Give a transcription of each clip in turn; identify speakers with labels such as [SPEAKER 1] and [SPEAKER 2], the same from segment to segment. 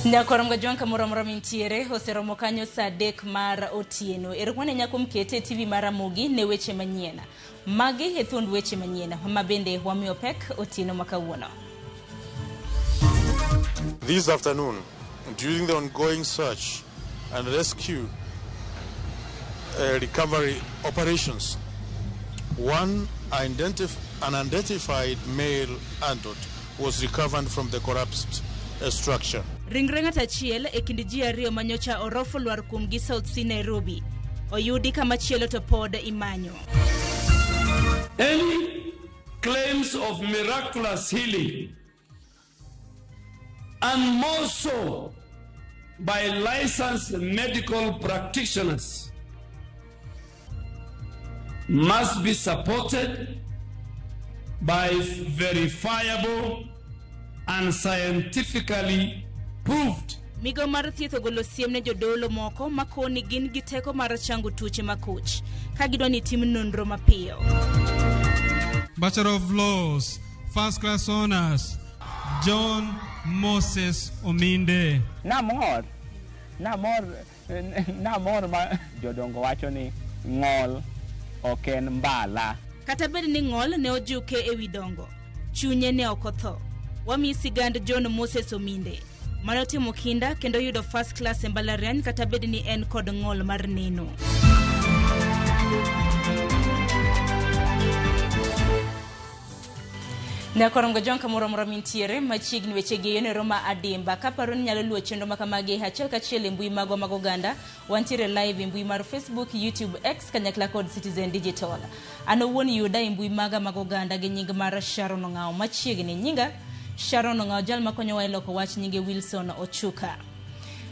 [SPEAKER 1] Nyakorom Gajwang' kamoro amora mintiere oseromo kanyo saa 3 mar otieno. Erokamano ahinya kuom kete e TV mar Ramogi ne weche manyien. Magi e thuond weche manyien ma bende wamiyo pek otieno ma kawuono.
[SPEAKER 2] This afternoon, during the ongoing search and rescue recovery operations, one unidentified male adult was recovered from the collapsed structure.
[SPEAKER 1] Ringre ng'at achiel e kind ji ariyo ma nyocha orofo lwar kuomgi South C Nairobi oyudi kamachielo to pod imanyo.
[SPEAKER 3] Any claims of miraculous healing, and more so by licensed medical practitioners, must be supported by verifiable and scientifically proved.
[SPEAKER 1] Migawo mar thieth ogolo siem ne jodolo moko makoni gin gi teko mar chango tuoche makoch ka gidwa ni tim nonro mapiyo.
[SPEAKER 4] Bachelor of Laws, First Class Honors, John Moses Ominde.
[SPEAKER 5] Namor, namor, namor ma jodongo wacho ni ng'ol ok en mbala.
[SPEAKER 1] Kata bed ni ng'ol ne ojuke e wi dongo, chunye ne ok otho. Wamiyi sigand John Moses Ominde mane otimo kinda kendo yudo first class e mbalariany kata bed ni en kod ng'ol mar neno. Nyakorongo John kamoro amora mintiere machiegni weche gi yonero ma adimba kaparo ni nyalo luwo chenro makamagi achiel kachiel e mbui magwa mag oganda. Wantiere live e mbui mar Facebook, YouTube, X kanyakla kod Citizen Digital. An owuon yuda e mbui maga mag oganda gi nying mar Sharon Ong'awo machiegni. Nyinga Sharon Ong'awo, jal makonyowa e loko wach nyinge Wilson Ochuka.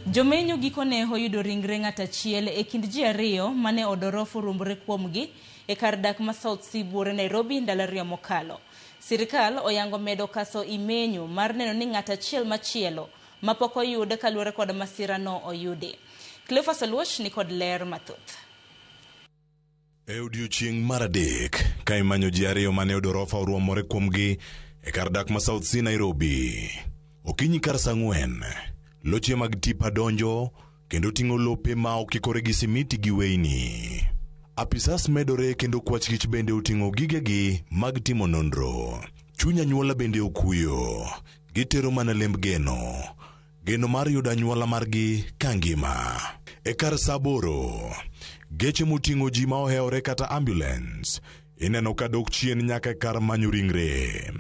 [SPEAKER 1] Jomenyo gikone oyudo ringre ng'at achiel e kind ji ariyo mane odorof oruombore kuomgi e kar dak ma South C buore Nairobi ndalo ariyo mokalo. Sirikal oyango medo kaso imenyo mar neno ni ng'at achiel machielo mapok oyud kaluwore kod masira no oyudi. Cleophas Oluoch ni kod ler mathoth.
[SPEAKER 6] E odiechieng' mar adek, ka imanyo ji ariyo mane odorofa oruomore kuomgi e kar dak ma South C Nairobi. Okinyi kar saa 4, loche mag tipa donjo kendo ting'o lope ma okikore gi simiti gi weyni. Apisas medore kendo kwach kich bende oting'o gigegi mag timo nonro. Chuny anyuola bende okuyo. Gitero mana lemb geno. Geno mar yudo anyuola margi ka ngima. E kar saa 8, geche moting'o ji ma ohewore kata ambulance ineno ka dok chien nyaka e kar manyo ringre.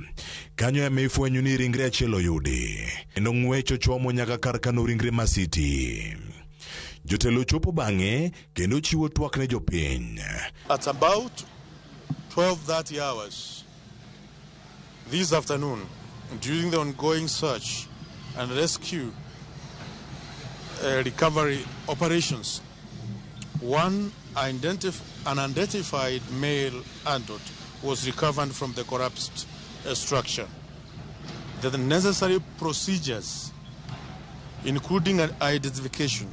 [SPEAKER 6] Kanyo ema ifwenyo ni ringre achiel oyudi, kendo ng'wech ochomo nyaka kar kano ringre ma City. Jotelo chopo bang'e kendo chiwo twak ne jopiny.
[SPEAKER 2] At about 12:30 hours this afternoon, during the ongoing search and rescue recovery operations, one unidentified male adult was recovered from the collapsed structure. The necessary procedures, including an identification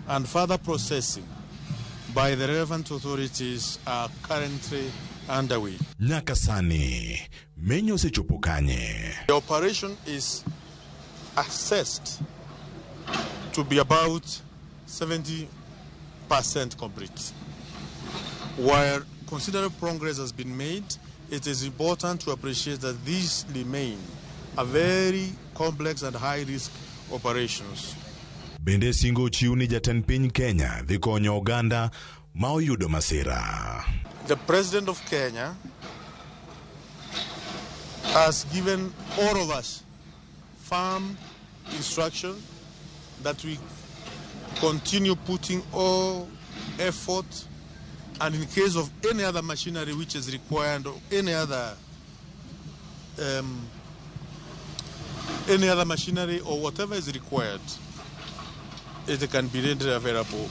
[SPEAKER 2] and further processing by the relevant authorities, are currently underway.
[SPEAKER 6] Nyaka sani, menyo osechopo kanye?
[SPEAKER 2] The operation is assessed to be about 70% complete. While considerable progress has been made, it is important to appreciate that these remain a very complex and high-risk operations.
[SPEAKER 6] Bende singo ochiw ni jatend piny Kenya dhi konyo oganda ma oyudo masira.
[SPEAKER 2] The President of Kenya has given all of us firm instruction that we continue putting all effort, and in case of any other machinery which is required or any other machinery or whatever is required, it can be readily available,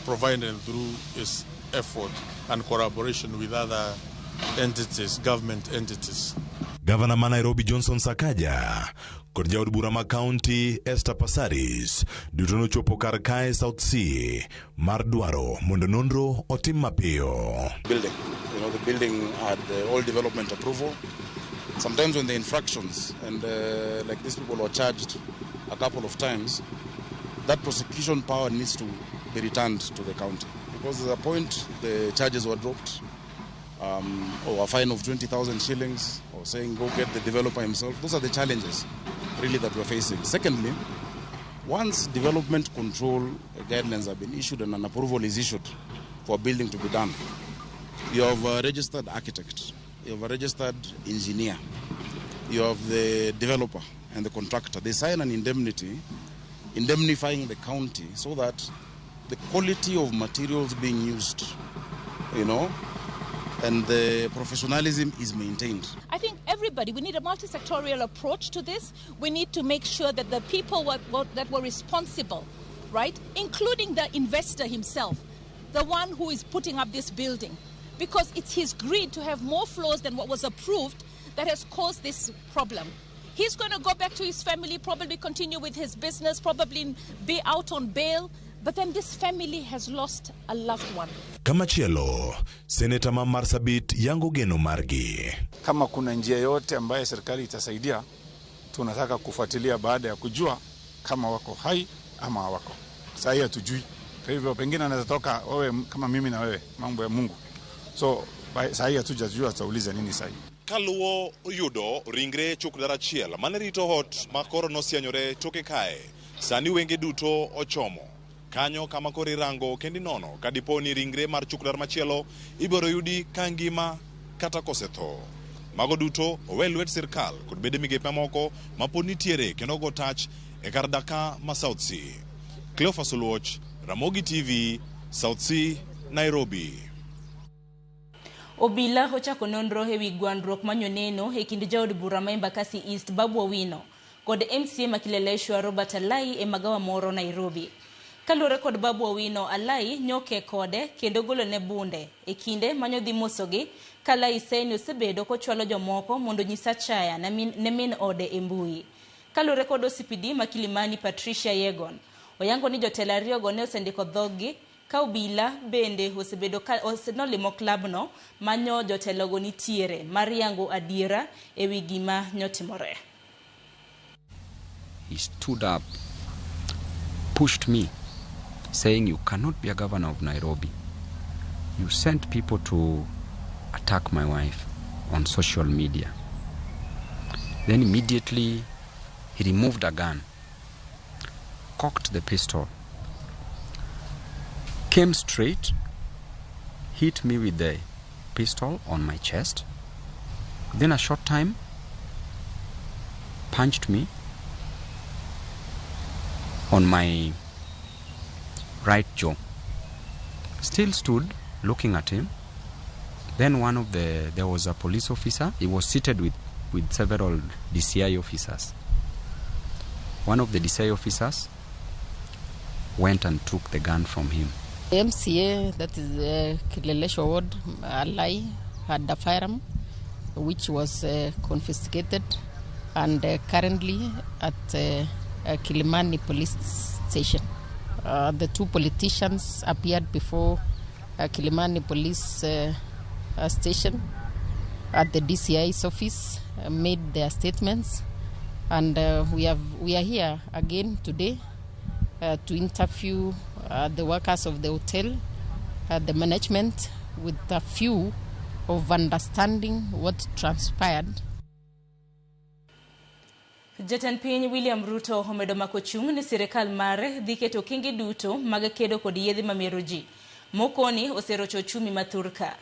[SPEAKER 2] provided through its effort and collaboration with other entities, government entities.
[SPEAKER 6] Governor ma Nairobi Johnson Sakaja kod jaod bura ma county Esther Passaris duto nochopo kar kae South C mar dwaro mondo nonro otim mapiyo.
[SPEAKER 7] Building, the building had all development approval, Sometimes when the infractions and like these people were charged a couple of times, that prosecution power needs to be returned to the county. Because at a point the charges were dropped, or a fine of 20,000 shillings, or saying go get the developer himself. Those are the challenges really that we're facing. Secondly, once development control guidelines have been issued and an approval is issued for a building to be done, you have a registered architect, you have a registered engineer, you have the developer and the contractor. They sign an indemnity indemnifying the county so that the quality of materials being used, you know, and the professionalism is maintained.
[SPEAKER 8] I think everybody, we need a multi-sectorial approach to this. We need to make sure that the people that were responsible, right, including the investor himself, the one who is putting up this building, because it's his greed to have more floors than what was approved that has caused this problem. He's going to go back to his family, probably continue with his business, probably be out on bail. But then this family has lost a loved one.
[SPEAKER 6] Kamachielo, seneta ma Marsabit yango geno margi.
[SPEAKER 9] Kama kuna njia yote ambaye serikali itasaidia, tunataka kufuatilia baada ya kujua kama wako hai ama hawako. Sasa hii hatujui. Kwa hivyo pengine anaweza toka wewe kama mimi na wewe, mambo ya Mungu. So sasa hii hatujajua tutauliza nini sasa.
[SPEAKER 6] Kaluwo yudo ringre chukdar achiel mane rito ot ma koro nosianyore toke kae. Sani wenge duto ochomo kanyo kama koro irango kendo inono ka dipo ni ringre mar chukdar machielo ibiro yudi ka ngima kata kosetho. Mago duto owe lwet sirkal kod bede migepe mamoko mapod nitiere kendo go tach e kar dak ma South C. Cleophas Oluoch, Ramogi TV, South C, Nairobi.
[SPEAKER 1] Obila ochako nonro ewi gwandruok manyoneno e kind jaod bura ma Embakasi East Babu Owino kod MCA ma Kileleshwa Robert Alai e magawa moro Nairobi. Kaluwore kod Babu Owino, Alai nyoke kode kendo golone bunde e kinde manyodhi mosogi ka Alai seni osebedo kochwalo jomoko mondo onyis achaya ne min ode e mbui. Kaluwore kod OCPD ma Kilimani Patricia Yegon, oyango ni jotelo ariyogo ne osendiko dhoggi ka obila bende osebedo ka nolimo klabno manyo jotelogo nitiere mar yango adiera ewi gima nyotimore.
[SPEAKER 10] He stood up, pushed me, saying you cannot be a governor of Nairobi. You sent people to attack my wife on social media. Then immediately he removed a gun, cocked the pistol, came straight, hit me with the pistol on my chest. Then a short time, punched me on my right jaw. Still stood looking at him. Then there was a police officer. He was seated with several DCI officers. One of the DCI officers went and took the gun from him.
[SPEAKER 11] The MCA, that is Kileleshwa Ward, Alai, had a firearm which was confiscated and currently at Kilimani Police Station. The two politicians appeared before Kilimani Police Station at the DCI's office, made their statements, and we are here again today to interview the workers of the hotel, the management, with a view of understanding what transpired.
[SPEAKER 1] Jatend piny William Ruto omedo mako chung' ni sirikal mare dhi keto okenge duto mag kedo kod yedhe mamero ji. Mokoni oserocho ochumi ma thurka.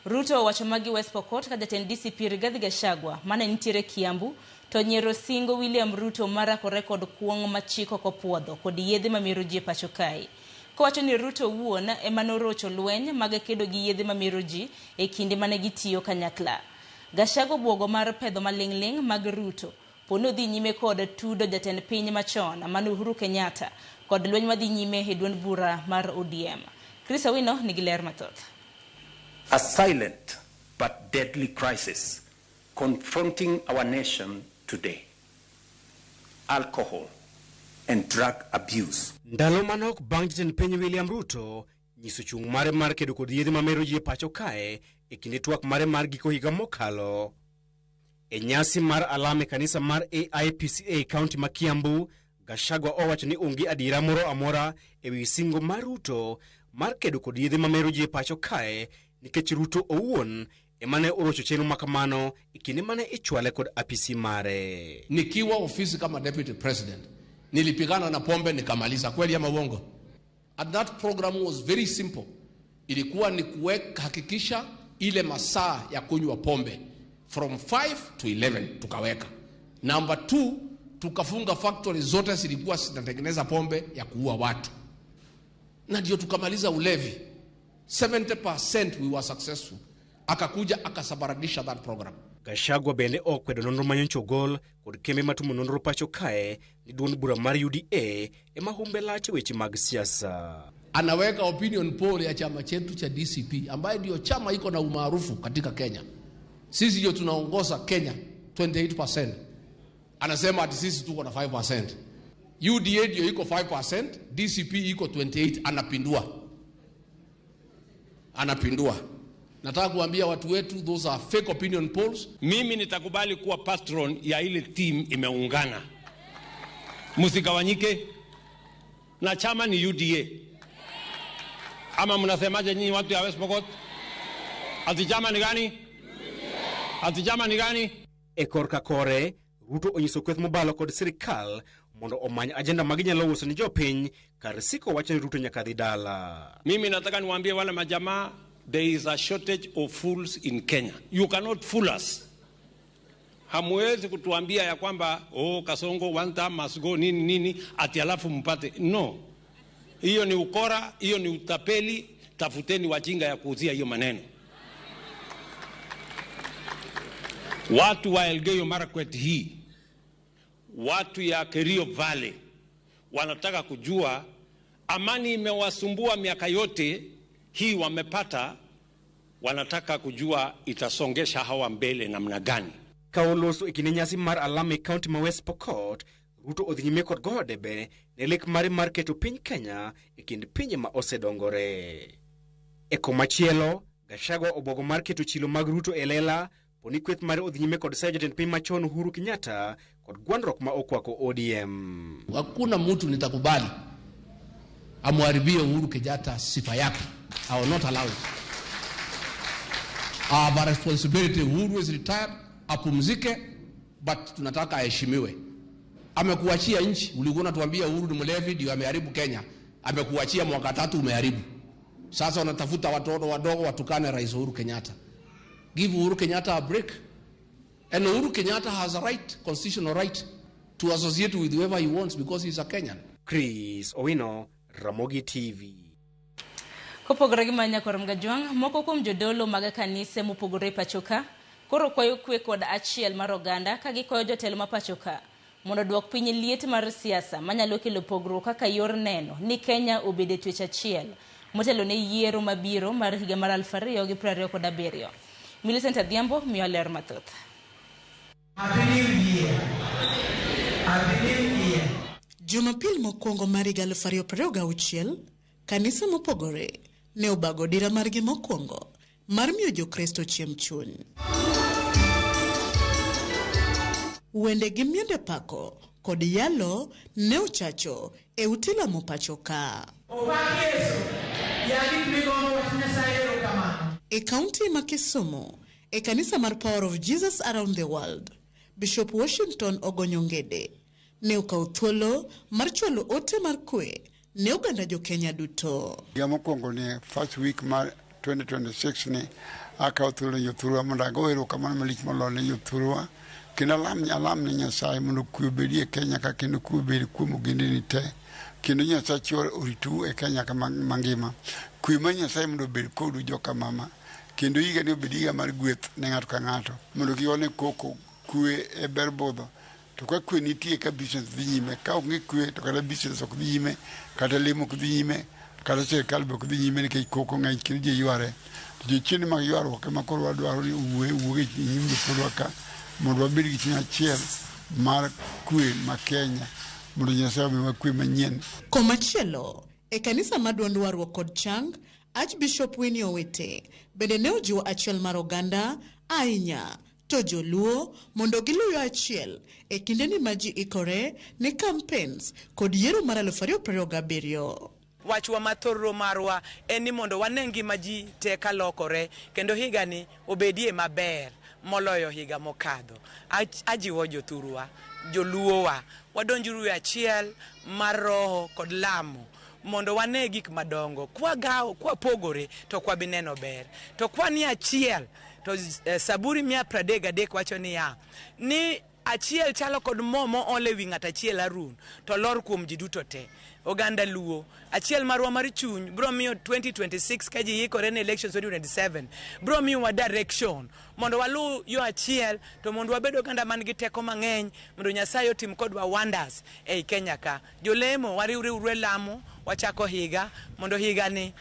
[SPEAKER 1] Ruto owacho magi West Pokot ka jatend DCP Rigathi Gachagua mane nitiere Kiambu to nyiero singo William Ruto marakore kod kuong' ma chik ok opuodho kod yedhe mamero ji e pacho kae. Kowacho ni Ruto owuon ema norocho lweny mag kedo gi yedhe mamero ji e kinde mane gitiyo kanyakla. Gachagua obwogo mar pedho maling'ling' mag Ruto pono dhi nyime kod tudo jatend piny machon mane Uhuru Kenyatta kod lweny madhi nyime e duond bura mar ODM. Chris Awino nigi ler mathoth.
[SPEAKER 12] A silent but deadly crisis confronting our nation today. Alcohol and drug abuse.
[SPEAKER 13] Ndalo manok bang' jatend piny William Ruto nyiso chung' mare mar kedo kod yedhe mamero ji e pacho kae e kinde twak mare mar giko higa mokalo. E nyasi mar alam e kanisa mar AIPCA kaunti ma Kiambu, Gachagua owacho ni onge adiera moro amora ewi singo mar Ruto mar kedo kod yedhe mamero ji e pacho kae nikech Ruto owuon ema ne orocho chenro makamano e kinde mane ichwale kod apisi mare.
[SPEAKER 14] Nikiwa ofisi kama deputy president nilipigana na pombe nikamaliza. Kweli ama uongo? And that program was very simple. Ilikuwa ni kuweka hakikisha ile masaa ya kunywa pombe from 5 to 11 tukaweka. Number 2, tukafunga factory zote zilikuwa zinatengeneza pombe ya kuua watu, na ndio tukamaliza ulevi 70% we were successful. Akakuja akasabaradisha that program.
[SPEAKER 13] Gachagua bende okwedo nonro manyocha ogol kod kembe matimo nonro pacho kae ni duond bura mar UDA ema humbe lach e weche mag siasa.
[SPEAKER 14] Anaweka opinion poll ya chama chetu cha DCP ambaye ndio chama iko na umaarufu katika Kenya. Sisi ndio tunaongoza Kenya 28%. Anasema ati sisi tuko na 5%. UDA ndio iko 5%, DCP iko 28, anapindua. Anapindua. Nataka kuambia watu wetu those are fake opinion polls.
[SPEAKER 3] Mimi nitakubali kuwa patron ya ile team imeungana. Msigawanyike. Na chama ni UDA. Ama mnasemaje nyinyi watu ya West Pokot? Ati chama ni gani? Ati chama ni gani?
[SPEAKER 13] E korka kore, Ruto onyiso kweth mobalo kod sirikal mondo omany ajenda ma ginyalo uso ni jopiny kar siko wacho ni Ruto nyaka dhi dala.
[SPEAKER 3] Mimi nataka niwaambie wale majamaa, there is a shortage of fools in Kenya. You cannot fool us. Hamwezi kutuambia ya kwamba oh, Kasongo one time must go nini nini ati alafu mpate. No. Hiyo ni ukora, hiyo ni utapeli. Tafuteni wajinga ya kuuzia hiyo maneno. Watu wa Elgeyo Marakwet hii, watu ya Kerio Valley wanataka kujua amani imewasumbua miaka yote hii wamepata, wanataka kujua itasongesha hawa mbele namna gani.
[SPEAKER 13] Ka oloso e kinde nyasi mar alam e kaunti ma West Pokot, Ruto odhi nyime kod goyo debe ne lek mare mar keto piny Kenya e kind pinje ma osedongore. E komachielo, Gachagua obwogo mar keto chilo mag Ruto e lela poni kweth mare odhi nyime kod sayo jatend piny machon Uhuru Kenyatta kod gwandruok ma okwako ODM.
[SPEAKER 14] Hakuna mtu nitakubali amharibie Uhuru Kenyatta sifa yake. I will not allow it. Our responsibility, Uhuru is retired, apumzike, but tunataka aheshimiwe. Amekuachia nchi, ulikuwa unatuambia Uhuru ni mlevi ndio ameharibu Kenya. Amekuachia mwaka 3 umeharibu. Sasa wanatafuta watoto wadogo watukane Rais Uhuru Kenyatta. Give Uhuru Kenyatta a break. And Uhuru Kenyatta has a right, constitutional right, to associate with whoever he wants because he's a Kenyan.
[SPEAKER 13] Chris Owino, Ramogi TV.
[SPEAKER 1] Kopogore gi manya kor Mgajwang', moko kuom jodolo mag kanise mopogore pacho ka koro kwayo kwe kod achiel mar oganda ka gikwayo jotelo ma pacho ka mondo duok piny liet mar siasa manyalo kelo pogruok kaka yor neno ni Kenya obede twech achiel motelo ne yiero mabiro mar higa mar 2027. Millicent Adhiambo miyo ler mathoth.
[SPEAKER 15] Happy New Year. Happy New Year.
[SPEAKER 16] Jumapil mokwongo mar higa 2026, kanisa mopogore ne obago dira margi mokwongo mar miyo Jokristo chiemb chuny. Wende gi miende pako kod yalo ne ochacho e ute lamo pacho ka. E kaunti ma Kisumu, e kanisa mar Power of Jesus Around the World, Bishop Washington Ogonyo Ngede ne okawo thuolo mar chwalo ote mar kwe ne oganda jo Kenya duto.
[SPEAKER 17] Higa mokwongo ni first week mar 2026 ni akawo thuolo ne jothurwa mondo ago erokamano malich moloyo ne jothurwa kendo alam ne Nyasaye mondo kwe obedi e Kenya ka kendo kwe obed kuom ogendini te kendo Nyasaye oritu e Kenya ka mangima. Kwe mar Nyasaye mondo obed kodu joka mama kendo higa ni obed higa mar gweth ne ng'ato ka ng'ato mondo kik wane koko. Kwe e ber budho to ka kwe nitie ka business dhi nyime, ka onge kwe to kata business ok dhi nyime, kata lemo ok dhi nyime, kata sirikal be ok dhi nyime nikech koko ng'eny kendo ji yware. To jochiende mag ywaruok ema koro wadwaro ni owuog e nyim jothurwa ka mondo wabed gi chuny achiel mar kwe ma Kenya mondo Nyasaye omiwa kwe manyien.
[SPEAKER 16] Komachielo, e kanisa mar duond warruok kod chang, Archbishop Winnie Owete bende ne ojiwo achiel mar oganda ahinya To joluo mondo giluw yo achiel e kindeni ma ji ikore ne campaigns kod yiero mar 2027.
[SPEAKER 15] Wachwa mathorro marwa en ni mondo wane ngima ji te kalokore kendo higani obedie maber moloyo higa mokadho. Ajiwo jothurwa, joluowa, wadonjuru e achiel mar roho kod lamo mondo wane gik madongo. Kwagawo, kwapogore to ok wabi neno ber. To kwa ni achiel to Saburi 133 wacho niya ni achiel chalo kod mo mool ewi ng'at achiel Harun to lor kuom ji duto te. Oganda Luo, achiel marwa mar chuny biro miyo 2026 ka ji ikore ne elections 2027 biro miyowa direction mondo waluw yo achiel to mondo wabed oganda man gi teko mang'eny mondo Nyasaye otim kodwa wonders ei Kenya ka. Jolemo wariwre uru e lamo wachako higa mondo higani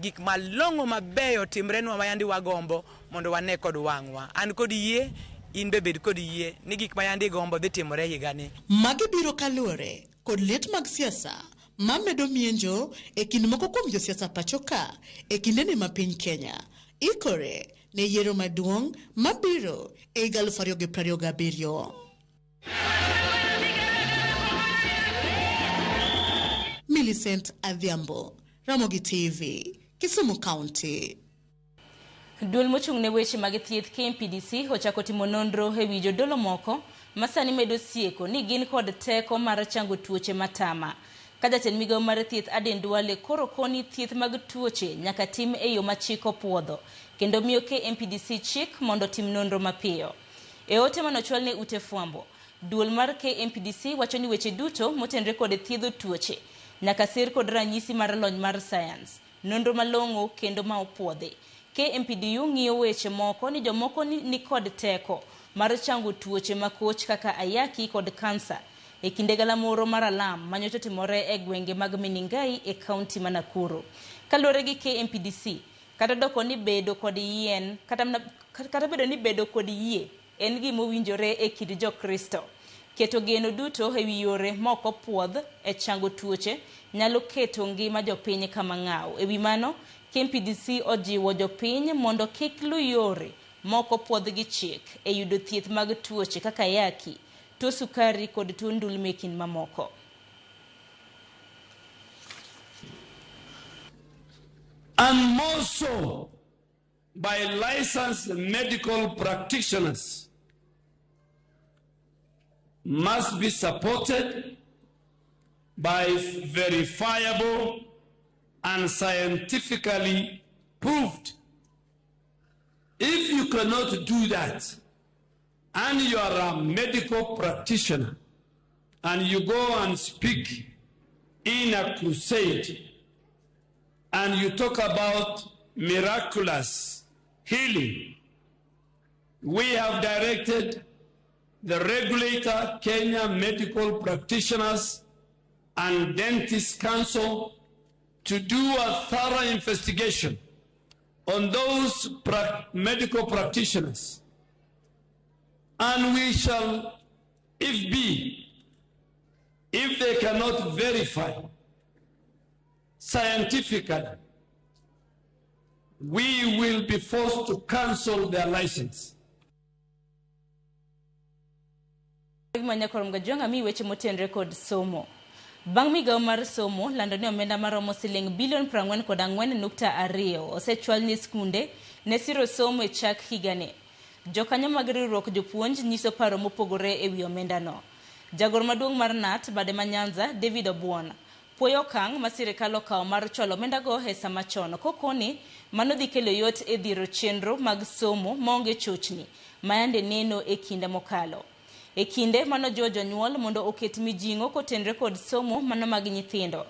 [SPEAKER 15] gik malong'o mabeyo timrenwa mayandi wagombo mondo wane kod wang'wa. An kod yie, in be bed kod yie ni gik mayandi igombo dhi timore higani.
[SPEAKER 16] Magi biro kaluwore kod liet mag siasa mamedo mienjo e kind moko kuom josiasa pacho ka e kindeni ma piny Kenya ikore ne yiero maduong' mabiro e higa 2027. Millicent Adhiambo, Ramogi TV, Kisumu County.
[SPEAKER 1] Duol mochung' ne weche mag thieth KMPDC ochako timo nonro e wi jodolo moko ma sani medo sieko ni gin kod teko mar chango tuoche matama. Ka jatend migawo mar thieth Aden Duale koro koni thieth mag tuoche nyaka tim e yo ma chik opuodho kendo miyo KMPDC chik mondo otim nonro mapiyo. E ote manochwal ne ute fwambo, duol mar KMPDC wacho ni weche duto motenre kod thiedho tuoche nyaka sir kod ranyisi mar lony mar sayans, nonro malong'o kendo ma opuodhi. KMPDU ng'iyo weche moko ni jomoko ni kod teko mar chango tuoche makoch kaka ayaki kod kansa e kinde galamoro mar alam manyocha otimore e gwenge mag Menengai e kaunti ma Nakuru. Kaluwore gi KMPDC, kata doko ni bedo kod yien kata bedo ni bedo kod yie en gima owinjore e kind Jokristo. Keto geno duto e wi yore mok opuodh e chango tuoche nyalo keto ngima jopiny kama ng'aw. E wi mano, KMPDC ojiwo jopiny mondo kik lu yore mok opuodh gi chik e yudo thieth mag tuoche kaka ayaki, tuo sukari kod tuo ndulme e kind mamoko.
[SPEAKER 18] And more so by licensed medical practitioners, must be supported by verifiable and scientifically proved. If you cannot do that, and you are a medical practitioner, and you go and speak in a crusade, and you talk about miraculous healing, we have directed the regulator, Kenya Medical Practitioners and Dentists Council, to do a thorough investigation on those medical practitioners. And we shall, if be, if they cannot verify scientifically, we will be forced to cancel their license.
[SPEAKER 1] Manyakoro Mgajwang'a mi weche motenre kod somo. Bang' migawo mar somo lando ni omenda maromo siling bilion 44.2 osechwal ne skunde ne siro somo e chak higani. Jokanyo mag riwruok jopuonj nyiso paro mopogore e wi omendano. Jagoro maduong' mar KNUT bade ma Nyanza, David Obuon, puoyo okang' ma sirikal okawo mar chwalo omendago e sama chon kokoni mano dhi kelo yot e dhiro chenro mag somo maonge chochni ma yande neno e kinde mokalo. E kinde mano jiwo jonyuol mondo oket mijing'o kotenre kod somo mano mag nyithindo.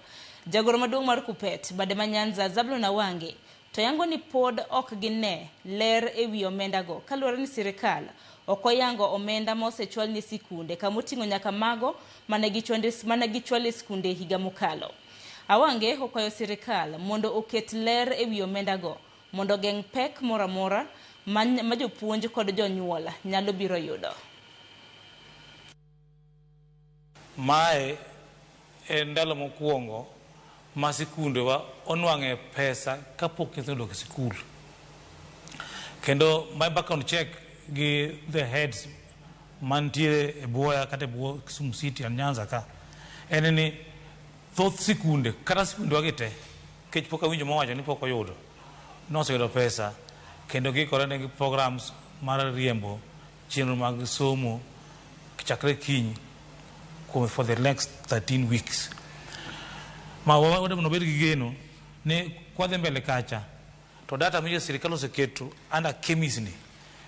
[SPEAKER 1] Jagoro maduong' mar KUPPET bade ma Nyanza, Zablon Awange, to yango ni pod ok gine ler e wi omendago kaluwore ni sirikal ok oyango omenda ma osechwal ne sikunde kamoting'o nyaka mago mane gichwalo e skunde higa mokalo. Awange okwayo sirikal mondo oket ler e wi omendago mondo ogeng' pek moro amora ma jopuonj kod jonyuol nyalo biro yudo.
[SPEAKER 19] Mae en ndalo mokwongo ma sikundewa onwang'e pesa kapok nyithindo odok e sikul. Kendo my background check gi the heads mantiere e buoya kata e bwo Kisumu City and Nyanza ka en ni thoth sikunde kata sikundewa gi te kech pok awinjo mowacho ni pok oyudo noseyudo pesa kendo giikore ne programs mar riembo chenro mag somo chakre kiny for the next 13 weeks ma wadwa bed gi geno ni kwadhi mbele kacha to data ma sirikal oseketo under KEMIS ni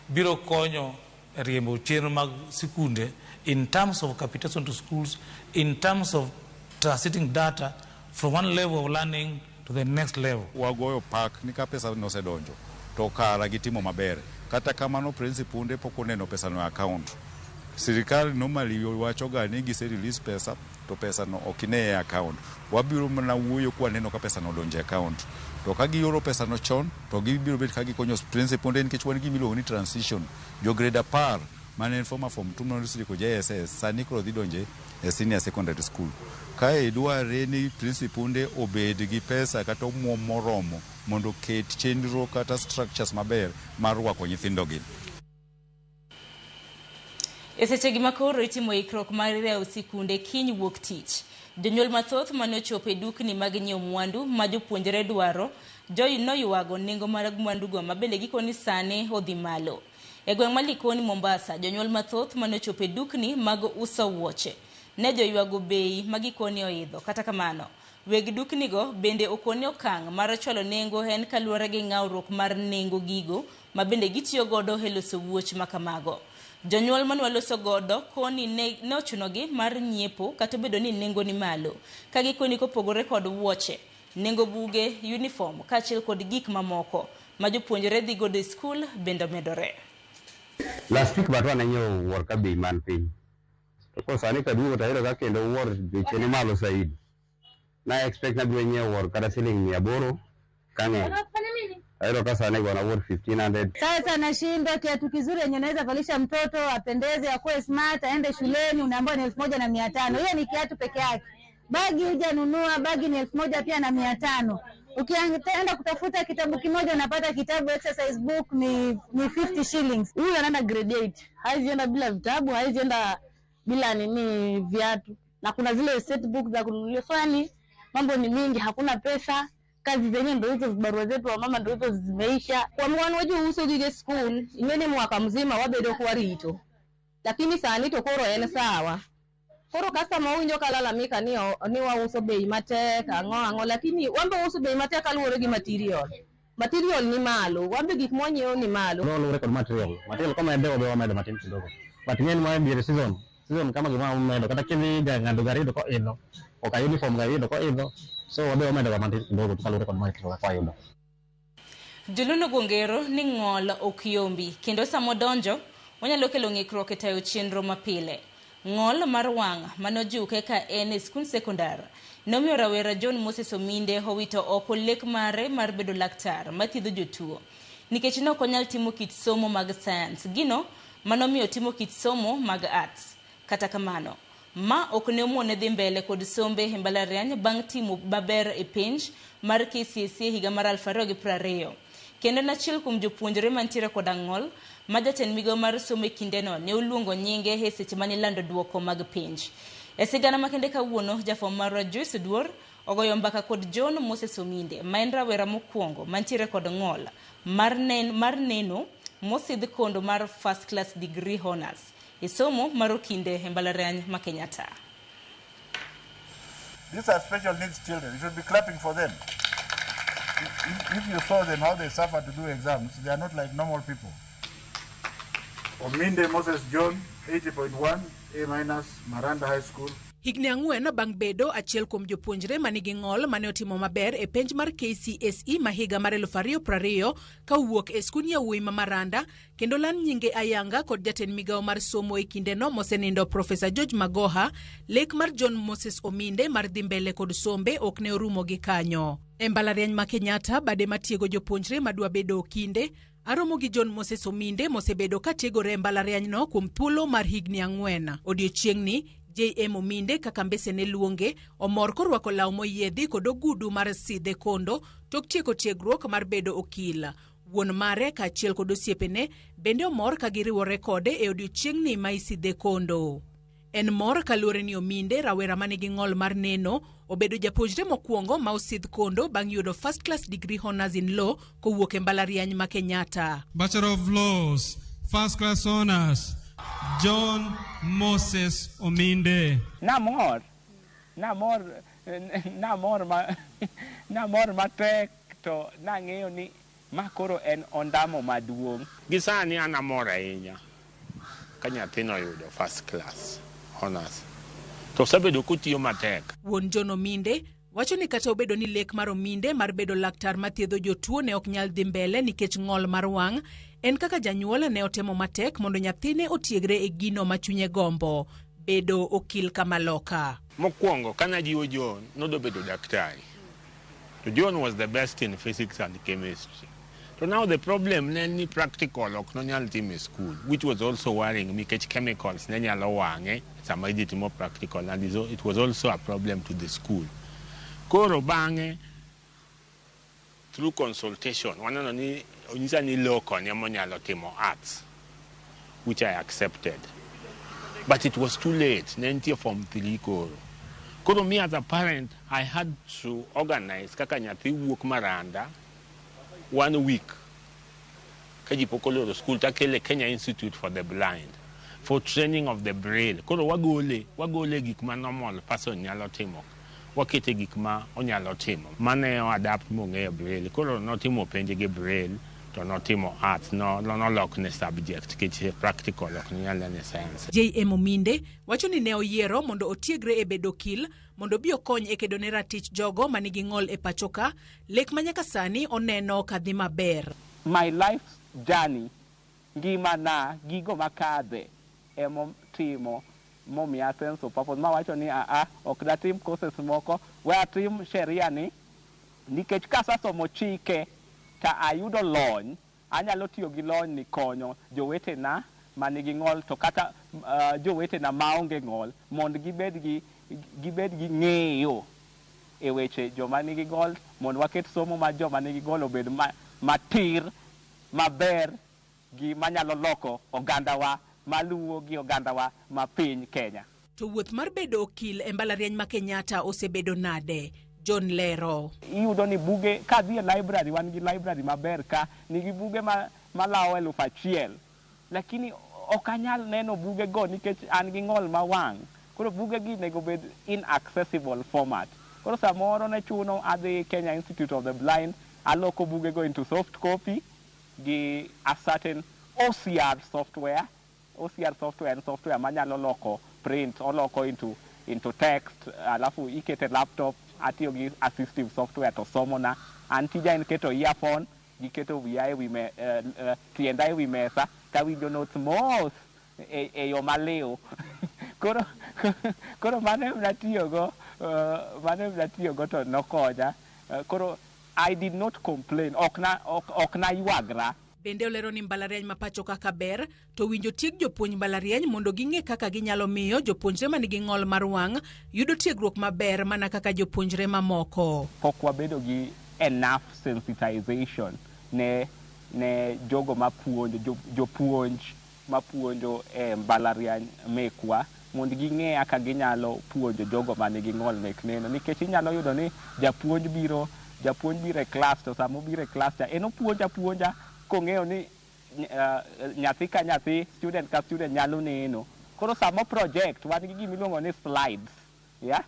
[SPEAKER 19] biro konyo riembo chenro mag sikunde in terms of capitation to schools, in terms of transiting data from one level of learning to the next level.
[SPEAKER 9] Wagoyo pak ni ka pesa nosedonjo to kara gitimo maber. Kata kamano principunde pok oneno pesa no e account. Sirikal normally wacho ga ni gise release pesa to pesa no ok ine e account. Wabiro mana wuoyo kwaneno ka pesa no odonjo e account. To ka gioro pesa no chon to gibiro bet ka gikonyo principunde nikech wan gi gimiluongo ni transition. Jo grade 10 mane en former form 2 mane JSS sani koro dhi donje e senior secondary school. Kae dwarre ni principunde obed gi pesa kata omuom moromo mondo oket chenro kata structures maber mar rwako nyithindogi.
[SPEAKER 1] E sechegi ma koro itimo ikruok mar yawo sikunde kiny wuok tich. Jonyuol mathoth mane ochopo e dukni mag nyiewo mwandu ma jopuonjre dwaro noywago nengo mag mwandugo ma bende gikoni sani odhi malo. E gweng' ma Likoni Mombasa, jonyuol mathoth mane ochopo e dukni mag uso wuoche ne joywago bei ma gikoni oidho. Kata kamano, weg duknigo bende okoni okang' mar chwalo nengo en kaluwore gi ng'awruok mar nengo gigo ma bende gitiyo godo e loso wuoch ma kamago. Jonyuol mane waloso godo koni ne ochunogi mar nyiepo kata obedo ni nengo ni malo. Ka gikoni kopogore kod wuoche, nengo buge, uniform kaachiel kod gik mamoko ma jopuonjre dhi godo e skul bende omedore.
[SPEAKER 20] Last week but wane nyiewo wuor ka bei man piny. To koro sani kaduogo to ayudo ka kendo wuor beche ni malo saidi. Na expect nabiro nyiewo wuor kata siling 800 kang'eny. Ayudo ka sani gona wuor 1500.
[SPEAKER 21] Sasa nashindwa kiatu kizuri yenye naweza valisha mtoto apendeze, akuwe smart, aende shuleni, unaambiwa ni 1500. Hiyo ni kiatu peke yake. Bagi hujanunua, bagi ni 1000 pia na 500. Ukienda kutafuta kitabu kimoja unapata kitabu exercise book ni 50 shillings.
[SPEAKER 22] Huyu anaenda grade 8, haizi enda bila vitabu, haizi enda bila nini viatu. Na kuna zile set book za kununulia. So yani mambo ni mingi, hakuna pesa. Kazi zenyewe ndio hizo, barua zetu wa mama ndio hizo zimeisha.
[SPEAKER 23] Kwa mwana wetu uso gige school, ingene mwaka mzima wabedo kwa rito. Lakini sani to koro en sawa. Koro customer winjo kalalamika ni wauso bei matek, ang'o, lakini wambe uso bei matek kaluwore gi material. Material ni malo, wambe gik mwanyiewo ni malo.
[SPEAKER 20] Luwore kod material. Material kama medo wamedo matin kidogo. But ng'eny ma diere season kama gima wamedo kata kidhi ng'ado gari yudo koidho, ok uniform gari yudo koidho. So wabe wamedo matin kidogo kaluwore kod material kaka wayudo.
[SPEAKER 1] Joluno gongero ni ng'ol ok yombi kendo samodonjo onyalo kelo ng'ikruok e tayo chenro mapile. Ng'ol mar wang' manojuke ka en e skund sekondar nomiyo rawera John Moses Ominde owito oko lek mare mar bedo laktar mathiedho jotuo nikech ne ok onyal timo kit somo mag science, gino manomiyo timo kit somo mag arts. Kata kamano, ma ok ne omone dhi mbele kod sombe e mbalariany bang' timo maber e penj mar KCSE higa mar 2020. Kendo en achiel kuom jopuonjre mantiere koda ng'ol ma jatend migawo mar somo e kindeno ne oluongo nyinge e seche mane ilando duoko mag penj. E sigana makende kawuono, jafwambo marwa Joyce Oduor ogoyo mbaka kod John Moses Ominde ma en rawera mokwongo mantiere kod ng'ol mar neno mosidh kondo mar first class degree honors e somo mar okinde e mbalariany ma Kenyatta.
[SPEAKER 24] These are special needs children. You should be clapping for them. If you saw them, how they suffer to do exams, they are not like normal people. Ominde Moses John, 80.1, A minus, Maranda High School.
[SPEAKER 25] Higni 4 bang' bedo achiel kuom jopuonjre manigi ng'ol mane otimo maber e penj mar KCSE ma higa mar 2020 ka owuok e skund yawuoyi ma Maranda kendo lan nyinge ayanga kod jatend migawo mar somo e kindeno mosenindo Profesa George Magoha, lek mar John Moses Ominde mar dhi mbele kod sombe ok ne orumo gi kanyo. E mbalariany ma Kenyatta bade matiego jopuonjre madwa bedo okinde, aromo gi John Moses Ominde mosebedo ka tiegore e mbalarianyno kuom thuolo mar higni 4. Odiochieng'ni JM Ominde kaka mbese ne luonge, omor korwako law moyiedhi kod ogudu mar sidhe kondo tok tieko tiegruok mar bedo okil. Wuon mare kaachiel kod osiepene bende omor ka giriwore kode e odiechieng'ni ma isidhe kondo. En mor kaluwore ni Ominde, rawera ma nigi ng'ol mar neno, obedo japuonjre mokwongo ma osidh kondo bang' yudo first class degree honors in law kowuok e mbalariany ma Kenyatta.
[SPEAKER 2] Bachelor of Laws, First Class Honors, John Moses Ominde.
[SPEAKER 4] Namor, namor, namor ma, namor matek to nang'eyo ni ma koro en ondamo maduong'.
[SPEAKER 5] Gi sani an amor ahinya ka nyathino oyudo first class honors. To osebedo kotiyo matek.
[SPEAKER 25] Wuon John Ominde wacho ni kata obedo ni lek mar Ominde mar bedo laktar mathiedho jotuo ne ok nyal dhi mbele nikech ng'ol mar wang', en kaka janyuol ne otemo matek mondo nyathine otiegre e gino ma chunye gombo, bedo okil kamaloka.
[SPEAKER 5] Mokwongo kana jiwo John nodwa bedo daktari. To John was the best in physics and chemistry. To now the problem ne en ni practical ok nonyal timo e school, which was also worrying nikech chemicals ne nyalo wang'e sama idhi timo practical and it was also a problem to the school. Koro bang'e through consultation waneno ni onyisa ni law koni ema onyalo timo arts which I accepted. But it was too late, ne nitie form 3 koro. Koro me as a parent, I had to organize kaka nyathi wuok Maranda 1 week ka ji pok oloro school takele Kenya Institute for the Blind for training of the braille. Koro wagole, wagole gik ma normal person nyalo timo, wakete gik ma onyalo timo. Mane o adapt mong'eyo braille. Koro notimo penj gi braille to notimo arts, no, nolokne subject nikech practical ok nyal nene science.
[SPEAKER 25] JM Ominde wacho ni ne oyiero mondo otiegre e bedo okil mondo obi okony e kedo ne ratich jogo ma nigi ng'ol e pacho ka, lek ma nyaka sani oneno ka dhi maber.
[SPEAKER 4] My life journey, ngimana, gigo makadhe emotimo momiya sense of purpose. Mawacho ni aa, ok datim courses moko, we atim sheria ni, nikech kasasomo chike ta ayudo lony, anyalo tiyo gi lony ni konyo jowetena manigi ng'ol to kata jowetena maonge ng'ol mondo gibed gi ng'eyo e weche joma nigi ng'ol, mondo waket somo mar joma nigi ng'ol obed matir, maber gi manyalo loko ogandawa maluwo gi ogandawa ma piny Kenya.
[SPEAKER 25] To wuoth mar bedo okil e mbalariany ma Kenyatta osebedo nade? John lero.
[SPEAKER 4] Iyudo ni buge, kadhi e library, wan gi library maber ka, nigi buge malawo 1000. Lakini ok anyal neno buge go nikech an gi ng'ol ma wang'. Koro buge gi onego bed in accessible format. Koro samoro ne chuno adhi Kenya Institute of the Blind, aloko buge go into soft copy gi a certain OCR software. OCR software en software manyalo loko print, oloko into text, alafu ikete laptop, atiyo gi assistive software to somona. An tija en keto earphone, gi keto wiya e wi tienda e wi mesa, tawinjo notes mos e yo maliw. Koro mano ema natiyogo to nokonya. Koro I did not complain, ok naywagra.
[SPEAKER 25] Bende olero ni mbalariany ma pacho kaka ber to winjo tieg jopuonj mbalariany mondo ging'e kaka ginyalo miyo jopuonjre manigi ng'ol mar wang' yudo tiegruok maber mana kaka jopuonjre mamoko.
[SPEAKER 4] Pok wabedo gi enough sensitization ne jogo mapuonjo, jopuonj mapuonjo e mbalariany mekwa mondo ging'e kaka ginyalo puonjo jogo manigi ng'ol mek neno, nikech inyalo yudo ni japuonj biro e klas to sama obiro e klas cha en opuonja apuonja kong'eyo ni nyathi ka nyathi, student ka student nyalo neno. Koro sama project, wan gi gima iluongo ni slides, yeah?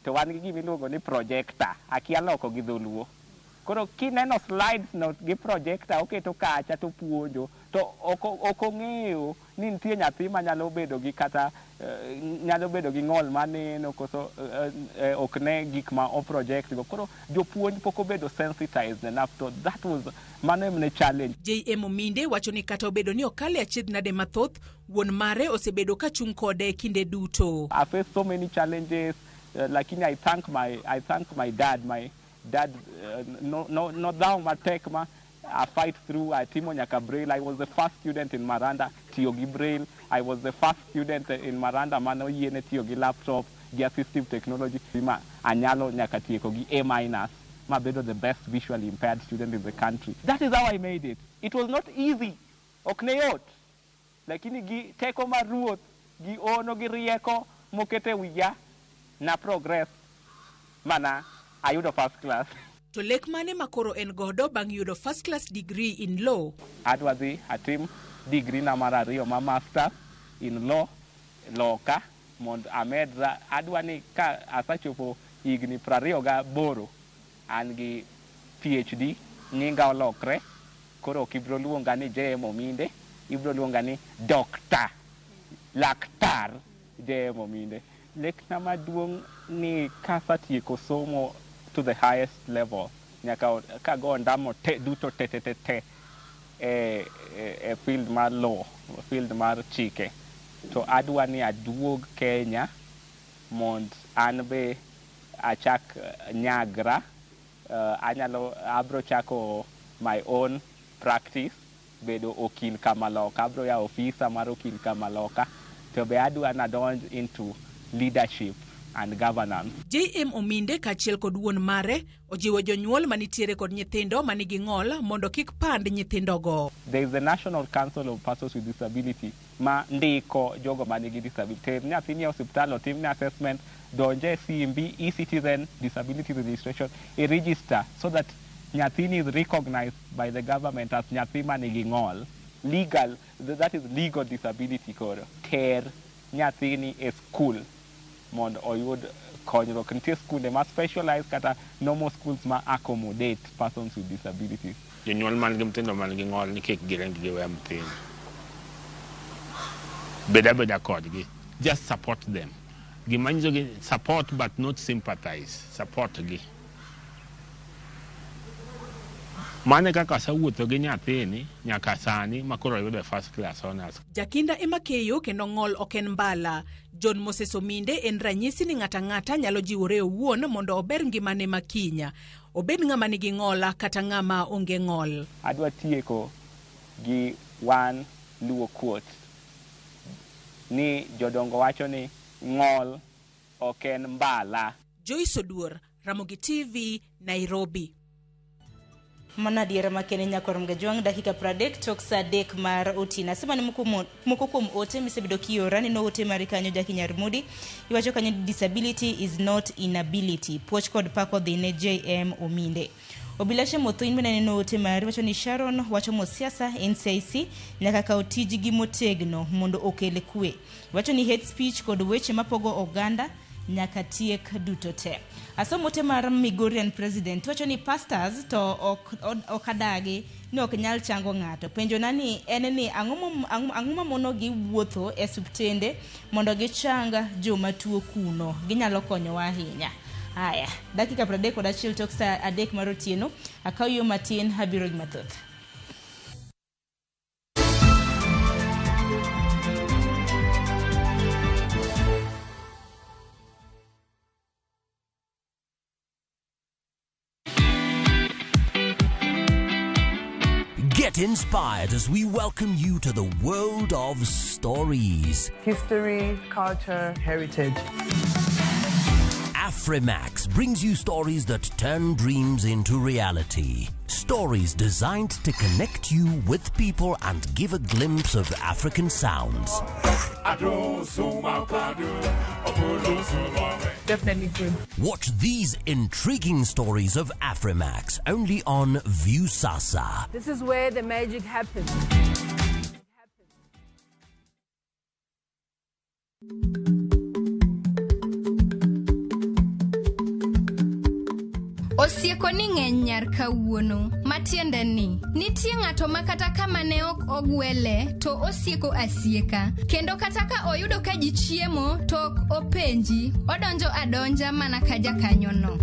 [SPEAKER 4] To wan gi gima iluongo ni projector, akia loko gi dholuo. Koro kineno slides no gi projector oketo kacha to puonjo, to ok ong'eyo ni nitie nyathi manyalo bedo gi kata nyalo bedo gi ng'ol maneno koso ok ne gik ma o project go. Koro jopuonj pok obedo sensitized enough, to that was mano emne challenge.
[SPEAKER 25] JM Ominde wacho ni kata obedo ni okale achiedh nade mathoth, wuon mare osebedo ka chung' kode kinde duto.
[SPEAKER 4] I faced so many challenges, lakini I thank my dad. My dad no dhaw matek ma I fight through. I timo nyaka braille. I was the first student in Maranda tiyo gi braille. I was the first student in Maranda mano yiene tiyo gi laptop gi assistive technology. Ma anyalo nyaka tieko gi A-. Mabedo the best visually impaired student in the country. That is how I made it. It was not easy. Ok ne yot. Lakini gi teko mar ruoth, gi ono gi rieko mokete wiya na progress mana ayudo first class.
[SPEAKER 25] To lek mane ma koro en godo bang' yudo first class degree in law?
[SPEAKER 4] Adwa dhi atim degree na mar ariyo ma master in law loka mondo amedra. Adwa ni ka asachopo higni 28 an gi PhD, nyinga olokre, koro ok ibiro luonga ni JM Ominde, ibiro luonga ni Doctor Laktar JM Ominde. Lekna maduong' ni kasatieko somo to the highest level, nyaka kago ondamo te duto te te te te e field mar law, field mar chike, to adwa ni aduog Kenya mond an be achak nyagra. Anyalo abro chako my own practice, bedo okil kamaloka, abro ya ofisa mar okil kamaloka, to be adwa nadonj into leadership and governance.
[SPEAKER 25] JM Ominde kaachiel kod wuon mare ojiwo jonyuol manitiere kod nyithindo manigi ng'ol mondo kik pand nyithindogo.
[SPEAKER 4] There is the National Council of Persons with Disability ma ndiko jogo manigi disability. Ter nyathini e osiptal otimne assessment, donje e simbi e-citizen disability registration, i register so that nyathini is recognized by the government as nyathi manigi ng'ol. Legal, that is legal disability koro. Ter nyathini e school mondo oyud konyruok. Nitie skunde ma specialized kata normal schools ma accommodate persons with disabilities.
[SPEAKER 5] Jonyuol man gi nyithindo man gi ng'ol ni kik giring giwe nyithindo. Bed abeda kodgi. Just support them. Gima nyiso gi support but not sympathize. Support gi. Mano e kaka asewuotho gi nyathini nyaka sani ma koro oyudo first class honors.
[SPEAKER 25] Jakinda ema keyo kendo ng'ol ok en mbala. John Moses Ominde en ranyisi ni ng'ato ang'ata nyalo jiwore owuon mondo ober ngimane ma kiny. Obed ng'ama nigi ng'ol kata ng'ama onge ng'ol.
[SPEAKER 4] Adwa tieko gi one Luo quote ni jodongo wacho ni ng'ol ok en mbala.
[SPEAKER 25] Joyce Oduor, Ramogi TV, Nairobi.
[SPEAKER 1] Mano adiera makende nyakwar Mgajwang' dakika 30 tok saa 3 mar otieno. Asema ni moko kuom ote misebedo kiora, neno ote mari kanyo Jackie Nyarmudi. Iwacho kanyo disability is not inability. Puoch kod pako dhi ne JM Ominde. Obilashe Motho in bende neno ote mari wacho ni Sharon wacho mosiasa NCIC nyaka kaw tijgi motegno mondo okel kwe. Iwacho ni hate speech kod weche mapogo oganda nyaka tiek duto te. Asomo ote mar Migorian President wacho ni pastors to ok adagi ni ok nyal chango ng'ato. Penjo na ni en ni ang'o mamono gi wuotho e osiptende mondo gichang joma tuo kuno. Ginyalo konyowa ahinya. Aya, dakika 31 tok saa 3 mar otieno. Akaw yo matin abiro gi mathoth.
[SPEAKER 6] Get inspired as we welcome you to the world of stories.
[SPEAKER 7] History, culture, heritage.
[SPEAKER 6] Afrimax brings you stories that turn dreams into reality. Stories designed to connect you with people and give a glimpse of African sounds.
[SPEAKER 7] Definitely good.
[SPEAKER 6] Watch these intriguing stories of Afrimax only on Viusasa.
[SPEAKER 7] This is where the magic happens.
[SPEAKER 8] Osieko ni ng'eny nyar kawuono, matiende ni nitie ng'ato ma kata kama ne ok ogwele to osieko asieka, kendo kata ka oyudo ka ji chiemo to ok openji, odonjo adonja mana ka jakanyono.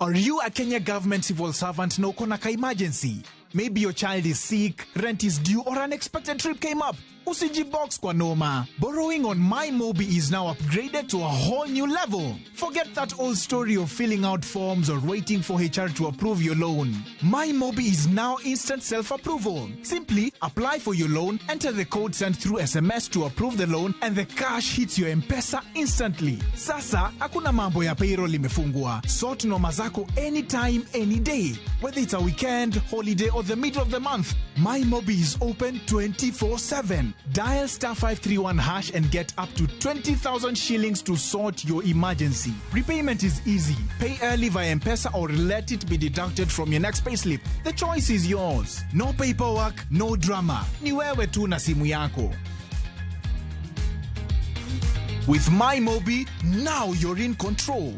[SPEAKER 10] Are you a Kenya government civil servant na uko na ka emergency? Maybe your child is sick, rent is due, or an unexpected trip came up. Usijibox kwa noma. Borrowing on MyMobi is now upgraded to a whole new level. Forget that old story of filling out forms or waiting for HR to approve your loan. MyMobi is now instant self-approval. Simply apply for your loan, enter the code sent through SMS to approve the loan, and the cash hits your M-Pesa instantly. Sasa, hakuna mambo ya payroll imefungwa. Sort noma zako anytime, any day. Whether it's a weekend, holiday, or the middle of the month, MyMobi is open 24/7. Dial star 531 hash and get up to 20,000 shillings to sort your emergency. Repayment is easy. Pay early via M-Pesa or let it be deducted from your next payslip. The choice is yours. No paperwork, no drama. Ni wewe tu na simu yako. With MyMobi, now you're in control.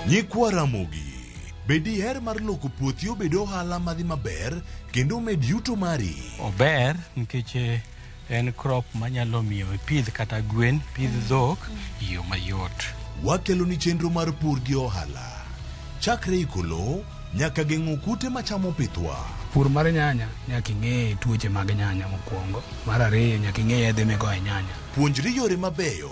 [SPEAKER 3] Nyikwa Ramogi, be diher mar loko puothi obed ohala madhi maber kendo omed yuto mari?
[SPEAKER 11] Ober nikech en crop manyalo miyo ipidh kata gwen, pidh dhok e yo mayot.
[SPEAKER 3] Wakeloni chenro mar pur gi ohala. Chakre iko lowo nyaka geng'o kute machamo pithwa.
[SPEAKER 12] Pur mar nyanya nyaka ing'e tuoche mag nyanya mokwongo. Mar ariyo nyaka ing'e yedhe migoyo e nyanya.
[SPEAKER 3] Puonjri yore mabeyo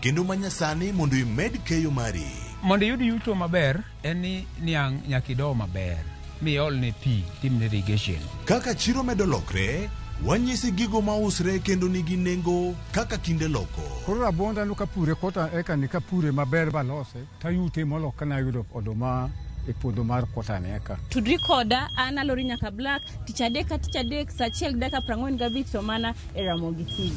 [SPEAKER 3] kendo manyasani mondo imed keyo mari.
[SPEAKER 13] Mondo iyud yuto maber en ni niang' nyaka ido maber miolne pi timne irrigation.
[SPEAKER 3] Kaka chiro medo lokre, wanyisi gigo mausre kendo nigi nengo kaka kinde loko.
[SPEAKER 14] Koro rabuonda no kapure kota eka ni kapure maber balose tayute molo kana ayudo oduma e puodho mar kota ni eka.
[SPEAKER 26] Tudri koda an Alori Nyaka Black tich adek ka tich adek saa achiel gi dakika 45 to mana e Ramogi TV.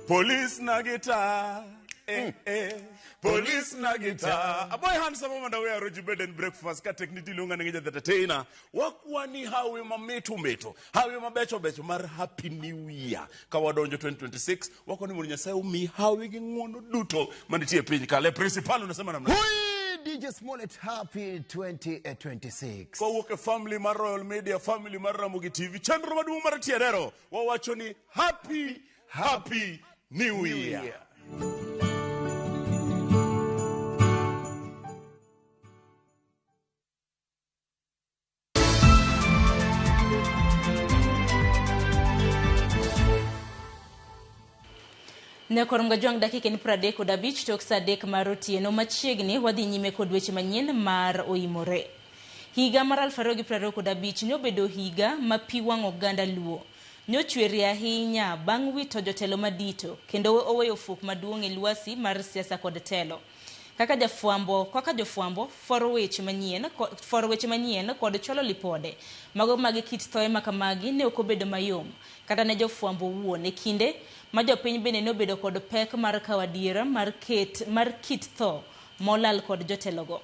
[SPEAKER 27] Police na guitar. Eh, eh. Police na guitar. Aboy handsome mondo we aroji bed and breakfast ka tekniti luonga ni the entertainer. Wakwani hawi mameto meto. Hawi mabecho becho mar Happy New Year. Ka wadonjo 2026 wakwani mondo Nyasaye omi hawi gi ng'wono duto manitie e piny ka. Le principal unasema namna.
[SPEAKER 28] Hui, DJ Smollett, happy 2026.
[SPEAKER 27] Kowuok e family mar Royal Media, family mar Ramogi TV, chenro maduong' mar Tierero wawacho ni happy happy New Year.
[SPEAKER 1] Ne kor mga dakika en 35 tok saa 3 mar otieno machiegni wadhi nyime kod weche manyien mar oimore. Higa mar 2025 ne obedo higa ma pi wang' oganda Luo. Nyochwerie ahinya bang' wito jotelo madito kendo oweyo fuok maduong' e lwasi mar siasa kod telo. Kaka jofwambo foro weche manyien kod chwalo lipode mago mag kit thoe makamagi ne ok obedo mayom kata ne jofwambo wuon e kinde ma jopiny bende ne obedo kod pek mar kawo adiera mar kit tho molal kod jotelogo.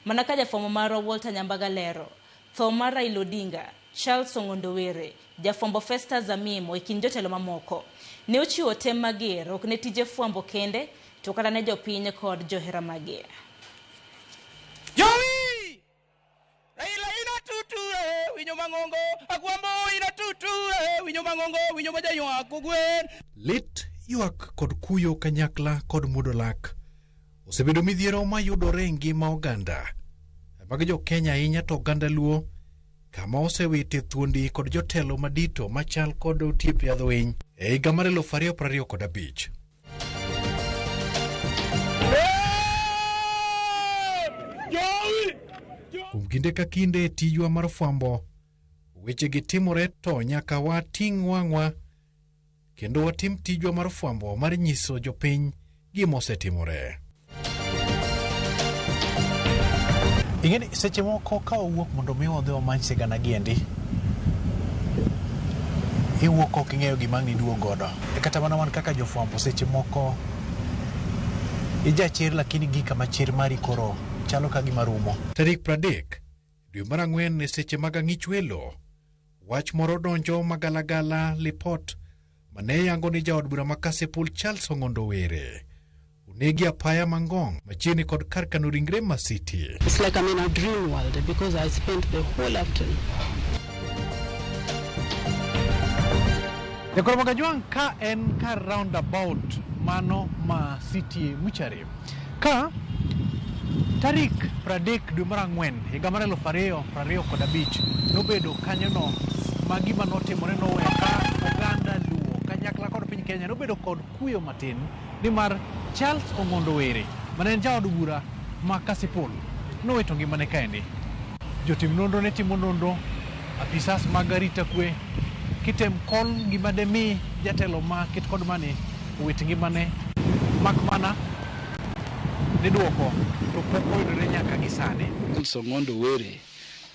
[SPEAKER 1] Mana ka jafwambo marwa Walter Nyambaga lero, tho mar Raila Odinga, Charles Ong'ondo Were, jafwambo Festus Amimo e kind jotelo mamoko ne ochiwo tem mager ok ne tije fwambo kende to kata ne jopiny kod johera mage.
[SPEAKER 29] Jowi! Raila ina tutu winyo mang'ongo, Agwambo ina tutu winyo mang'ongo, winyo majaywak ogwen.
[SPEAKER 30] Lit, ywak kod kuyo kanyakla kod muodo lak osebedo midhiero mayudore e ngima oganda mag jo Kenya ahinya to oganda Luo kama osewite thuondi kod jotelo madito machal kod Otiep Yadhwiny e higa mar 2025. Kuom kinde ka kinde e tijwa mar fwambo, wechegi timore to nyaka wating' wang'wa kendo watim tijwa mar fwambo mar nyiso jopiny gima osetimore. Ing'eni seche moko ka wawuok mondo mi wadhi wamany sigana giendi, iwuok ok ing'eyo gima ang' iduog godo. E kata mana wan kaka jofwambo seche moko ijachir lakini gi kama chir mari koro chalo ka gima rumo. Tarik 30 dwe mar ang'wen e seche mag ang'ich welo, wach moro donjo magalagala lipot mane yango ni jaod bura ma Kasipul Charles Ong'ondo Were onegi apaya Mangong machiegni kod kar kano ringre ma City.
[SPEAKER 31] It's like I'm in a dream world because I spent the whole afternoon.
[SPEAKER 30] Jakoro Magajwang' ka en kar roundabout mano ma City Muchari. Ka tarik 30 dwe mar ang'wen higa mar 2025 nobedo kanyono ma gima notimore noweyo ka oganda Luo kanyakla kod piny Kenya nobedo kod kuyo matin nimar Charles Ong'ondo Were mane en jaod bura ma Kasipul nowito ngimane kaendi. Jotim nonro ne timo nonro, apisas mag arita kwe kitem kol gima demi jatelo ma ket kod mani owit ngimane mak mana ni duoko to pok oyudore nyaka gi sani.
[SPEAKER 9] Charles Ong'ondo Were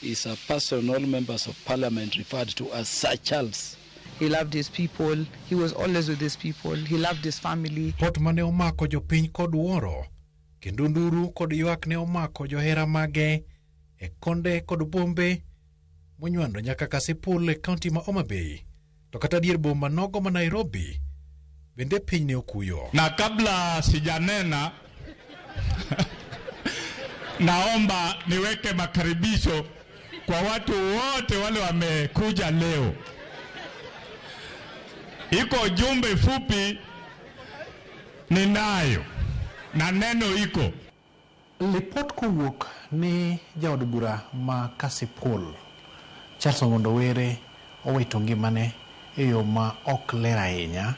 [SPEAKER 9] is a person all members of parliament referred to as Sir Charles.
[SPEAKER 7] He loved his people. He was always with his people. He loved his family.
[SPEAKER 30] Pot mane omako jopiny kod wuoro kendo nduru kod ywak ne omako johera mage e konde kod bombe monywando nyaka Kasipul e kaunti ma Homa Bay to kata dier boma nogo ma Nairobi bende piny ne okuyo.
[SPEAKER 15] Na kabla sijanena naomba niweke makaribisho kwa watu wote wale wamekuja leo. Iko jumbe fupi ninayo na neno iko.
[SPEAKER 30] Lipot kowuok ni jaod bura ma Kasipul Charles Ong'ondo Were owito ngimane e yo ma ok ler ahinya.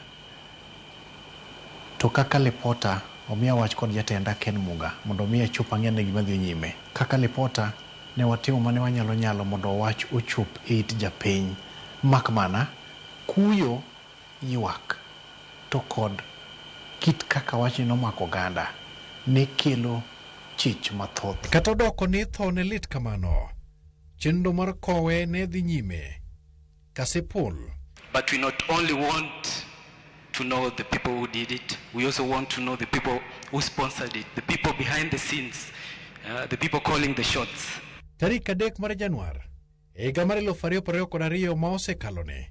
[SPEAKER 30] To kaka lipota omiya wach kod jatenda Ken Muga mondo omi achop ang'e gima dhi nyime. Kaka lipota ne watimo mane wanyalo nyalo mondo wach ochop e it japiny. Mak mana kuyo, ywak to kod kit kaka wachni nomako oganda ne kelo chich mathoth. Kata odoko ni tho ne lit kamano, chenro mar kowe ne dhi nyime. Kasipul.
[SPEAKER 16] But we not only want to know the people who did it, we also want to know the people who sponsored it, the people behind the scenes, the people calling the shots.
[SPEAKER 30] Tarik 3 mar Januar higa mar 2022 ma osekalone,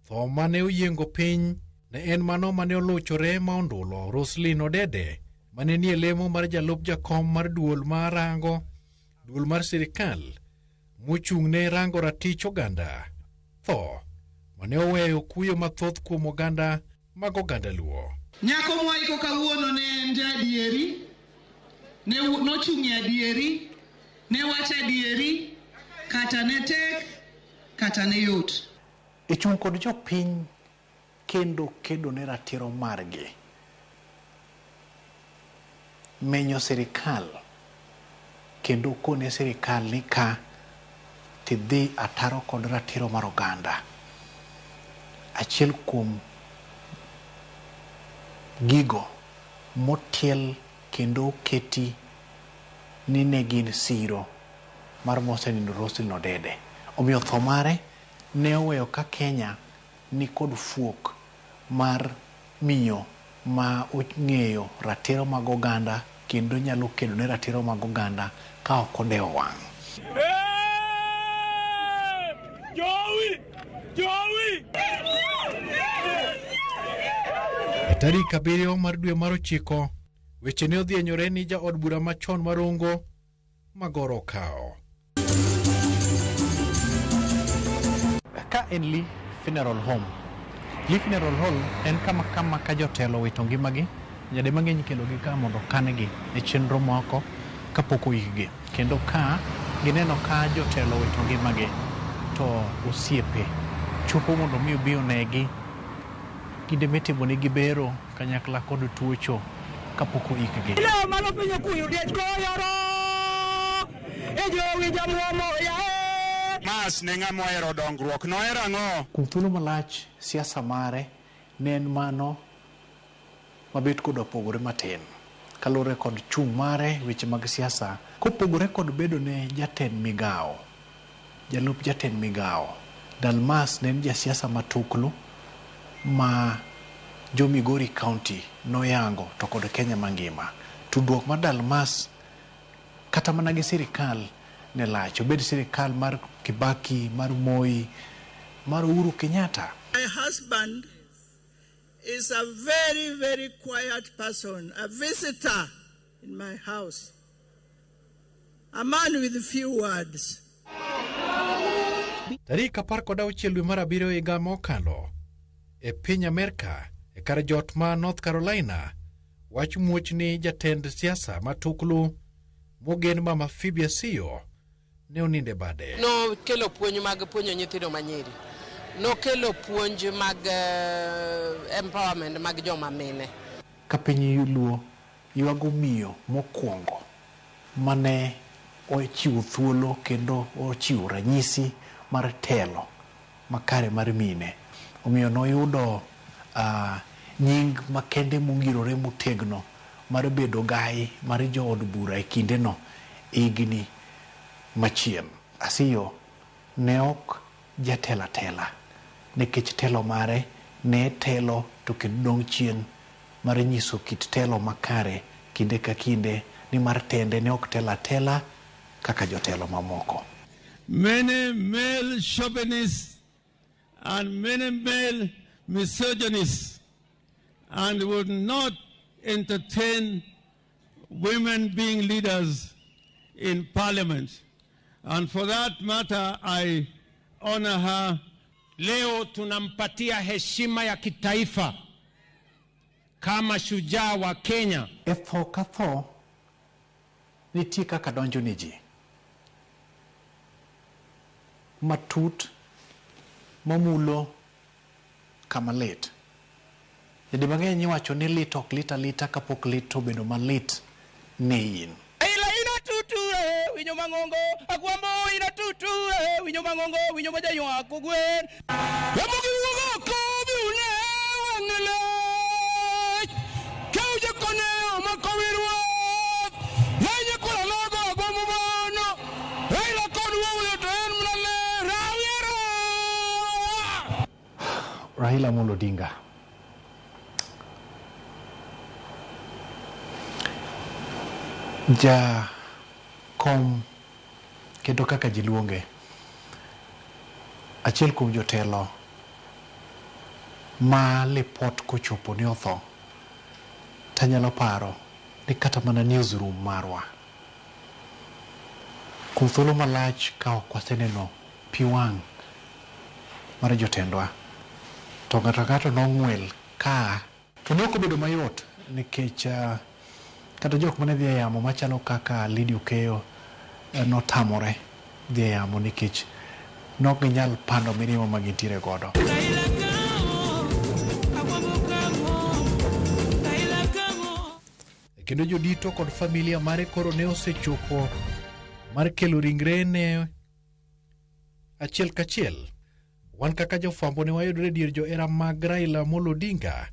[SPEAKER 30] tho mane oyiengo piny ne en mano mane oluchore ma ondulo Roslyn Odede mane nie lemo mar jalup jakom mar duol mar rango duol mar sirikal mochung' ne rango ratich oganda. Tho mane oweyo kuyo mathoth kuom oganda mag oganda Luo.
[SPEAKER 17] Nyako mwaiko kawuono ne en jaadieri, ne nochung' e adieri, ne wacho adieri, kata ne tek, kata ne yot.
[SPEAKER 30] E chung' kod jopiny kendo kedo ne ratiro margi, menyo sirikal kendo kone sirikal ni ka tidhi ataro kod ratiro mar oganda. Achiel kuom gigo motiel kendo oketi ni ne gin siro mar mosenindo Roslyn Odede. Omiyo tho mare ne oweyo ka Kenya ni kod fuok mar miyo ma ong'eyo ratiro mag oganda kendo nyalo kedo ne ratiro mag oganda ka ok odewo wang'.
[SPEAKER 15] Jowi! Jowi!
[SPEAKER 30] E tarik 7 mar dwe mar 9, weche ne odhienyore ni jaod bura machon mar Rongo Magoro okawo. Ka en Lee Funeral Home. Lee Funeral Hall en kama ka jotelo owito ngimagi, nyadi mang'eny ikelogi ka mondo okan-gi e chenro moko kapok oikgi. Kendo ka gineno ka jotelo owito ngimagi, to osiepe chopo mondo mi obi onegi kinde mitimonegi bero kanyakla kod tuocho kapok oikgi.
[SPEAKER 29] Mano piny okuyu liech koyoro e jowi jamuomo yae.
[SPEAKER 15] Mas ne ng'ama ohero dongruok, nohero ang'o?
[SPEAKER 30] Kuom thuolo malach, siasa mare ne en mano mabet kod opogore matin kaluwore kod chung' mare weche mag siasa kopogore kod bedo ne jatend migawo, jalup jatend migawo. Dalmas ne en jasiasa matuklu ma jo Migori County noyango to kod Kenya mangima. Tudruok mar Dalmas kata mana gi sirikal ne lach, obed sirikal mar Kibaki, mar Moi, mar Uhuru Kenyatta.
[SPEAKER 18] My husband is a very, very quiet person, a visitor in my house, a man with few words.
[SPEAKER 30] Tarik 16 dwe mar 7 higa mokalo, E piny Amerka, e kar jot ma North Carolina, wach muoch ni jatend siasa ma Tuklu mogen Mama Phoebe Asiyo ne onindo e bade.
[SPEAKER 2] Nokelo puonj mag puonjo nyithindo manyiri. Nokelo puonj mag empowerment mag joma mine.
[SPEAKER 30] Ka piny Luo ywago miyo mokwongo mane ochiwo thuolo kendo ochiwo ranyisi mar telo makare mar mine. Omiyo noyudo nying makende mongirore motegno mar bedo gai mar jood bura e kindeno higni machien. Asiyo ne ok jatelo atela nikech telo mare ne telo to kendo dong' chien mar nyiso kit telo makare kinde ka kinde nimar tende ne ok tel atela kaka jotelo mamoko.
[SPEAKER 4] Many male chauvinists and many male misogynists and would not entertain women being leaders in parliament. And for that matter, I honor her.
[SPEAKER 15] Leo tunampatia heshima ya kitaifa kama shujaa wa Kenya.
[SPEAKER 30] E tho ka tho nitie kaka donjo ne ji matut mamulo kama lit. Nyadi mang'eny iwacho ni lit ok lit alita kapok lit to obedo malit ne in.
[SPEAKER 29] Raila ina tutu winyo mang'ongo agwambo ina tutu winyo mang'ongo winyo ma jaywak ogwen.
[SPEAKER 4] Ramogi wuog oko bi une wang' lach. Kewje kone omako wi ruoth. Lenye kura logo agwambo mano. Raila kod wuoyo to en mana ler. Rawiero.
[SPEAKER 30] Raila Amolo Odinga. Ja kom kendo kaka ji luonge, achiel kuom jotelo ma lipot kochopo ni otho, tanyalo paro ni kata mana newsroom marwa kuom thuolo malach ka ok waseneno pi wang' mar jotendwa, to ng'ato ka ng'ato nong'wel ka to ne ok obedo mayot nikech kata jok mane dhi e yamo machalo kaka Lydia Okeyo notamore dhi e yamo nikech ne ok ginyal pando mirima ma gintiere godo. Kendo jodito kod familia mare koro ne osechopo mar kelo ringre ne achiel kachiel. Wan kaka jofwambo ne wayudore dier johera mag Raila Amolo Odinga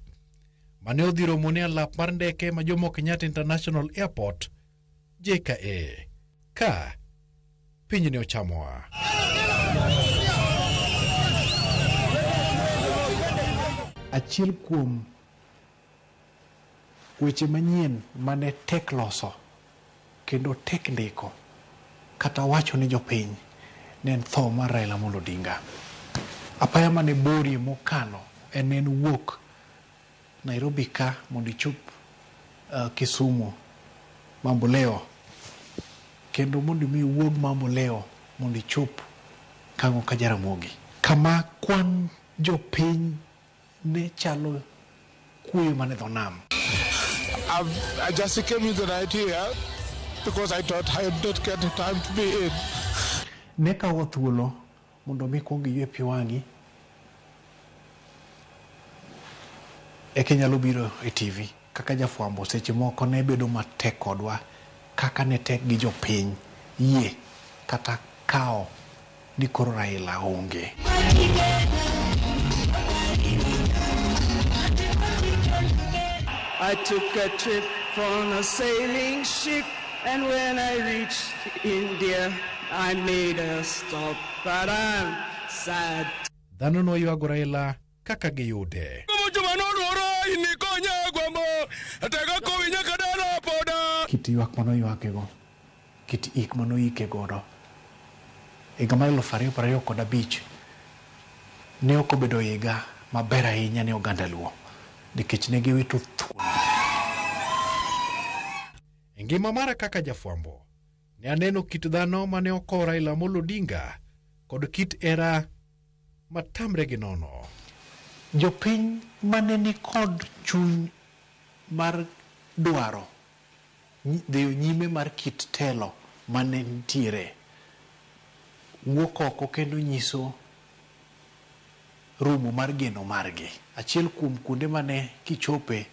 [SPEAKER 30] mane odhi romo ne alap mar ndeke ma Jomo Kenyatta International Airport JKA ka piny ne ochamowa. Achiel kuom weche manyien mane tek loso kendo tek ndiko kata wacho ni jopiny ne en tho mar Raila Amolo Odinga. Apaya mane borie mokalo en wuok Nairobi ka mondo ichop Kisumu Mamboleo, kendo mondo mi iwuog Mamboleo mondo ichop Kang'o ka Jaramogi, kama kwan jopiny ne chalo kuoyo mane dho nam.
[SPEAKER 5] I just came in the night here because I thought I would not get the time to be in.
[SPEAKER 30] Ne kawo thuolo mondo mi kuong iywe pi wang'i eka inyalo biro e TV kaka jafwambo. Seche moko ne bedo matek kodwa kaka ne tek gi jopiny yie kata kawo ni koro Raila onge.
[SPEAKER 6] I took a trip on a sailing ship, and when I reached India, I made a stop, but I'm sad.
[SPEAKER 30] Dhano noywago Raila kaka giyude. Kit ywak manoywakego, kit ik manoike godo higa mar 2025 ne ok obedo higa maber ahinya ne oganda Luo nikech ne giwito thuolo. E ngima mara kaka jafwambo, ne aneno kit dhano mane okowo Raila Amolo Odinga kod kit hera matamre gi nono. Jopiny mane nikod chuny mar dwaro dhiyo nyime mar kit telo mane nitiere wuok oko kendo nyiso rumo mar geno margi. Achiel kuom kuonde mane kichope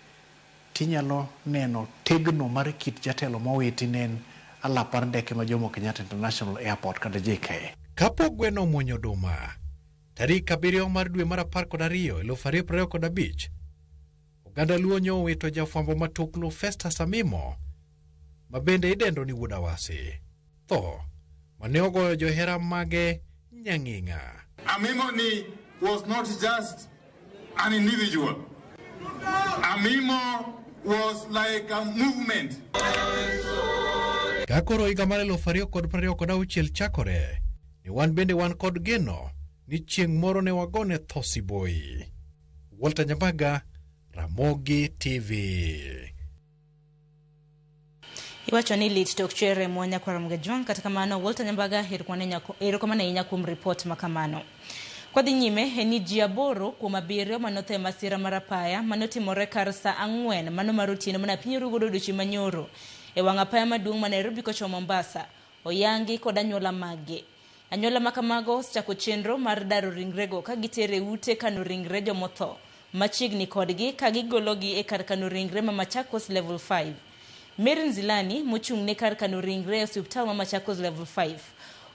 [SPEAKER 30] tinyalo neno tegno mar kit jatelo mowiti ne en alap mar ndeke ma Jomo Kenyatta International Airport kata JKIA. Kapok gweno omuonyo oduma, tarik 7 mar dwe mar 12 2025, oganda Luo nyo owito jafwambo matuklu Festus Amimo, ma bende idendo ni Wuod Awasi. Tho mane ogoyo johera mage nyang'ing'a.
[SPEAKER 8] Amimo ni was not just an individual. Amimo was like a movement.
[SPEAKER 30] Ka koro higa mar 2026 chakore, ni wan bende wan kod geno ni chieng' moro ne wagone tho siboi. Walter Nyambaga, Ramogi TV.
[SPEAKER 1] Iwacho ni lit to ok chwer remo nyakwar Ramogi Jwang'. Kata kamano, Walter Nyambaga, erokamano ahinya kuom ripot ma kamano. Kwadhi nyime en ni ji 8 kuom 7 manotho e masira mar apaya manotimore kar saa 4 mano mar otieno mana piny oru godo odiochieng' manyoro e wang' apaya maduong' ma Nairobi kochomo Mombasa oyangi kod anyuola maggi. Anyuola ma kamago osechako chenro mar daro ringrego ka gitere e ute kano ringre jomotho machiegni kodgi ka gigologi e kar kano ringre ma Machakos Level 5. Mary Nzilani mochung' ne kar kano ringre e osiptal ma Machakos Level 5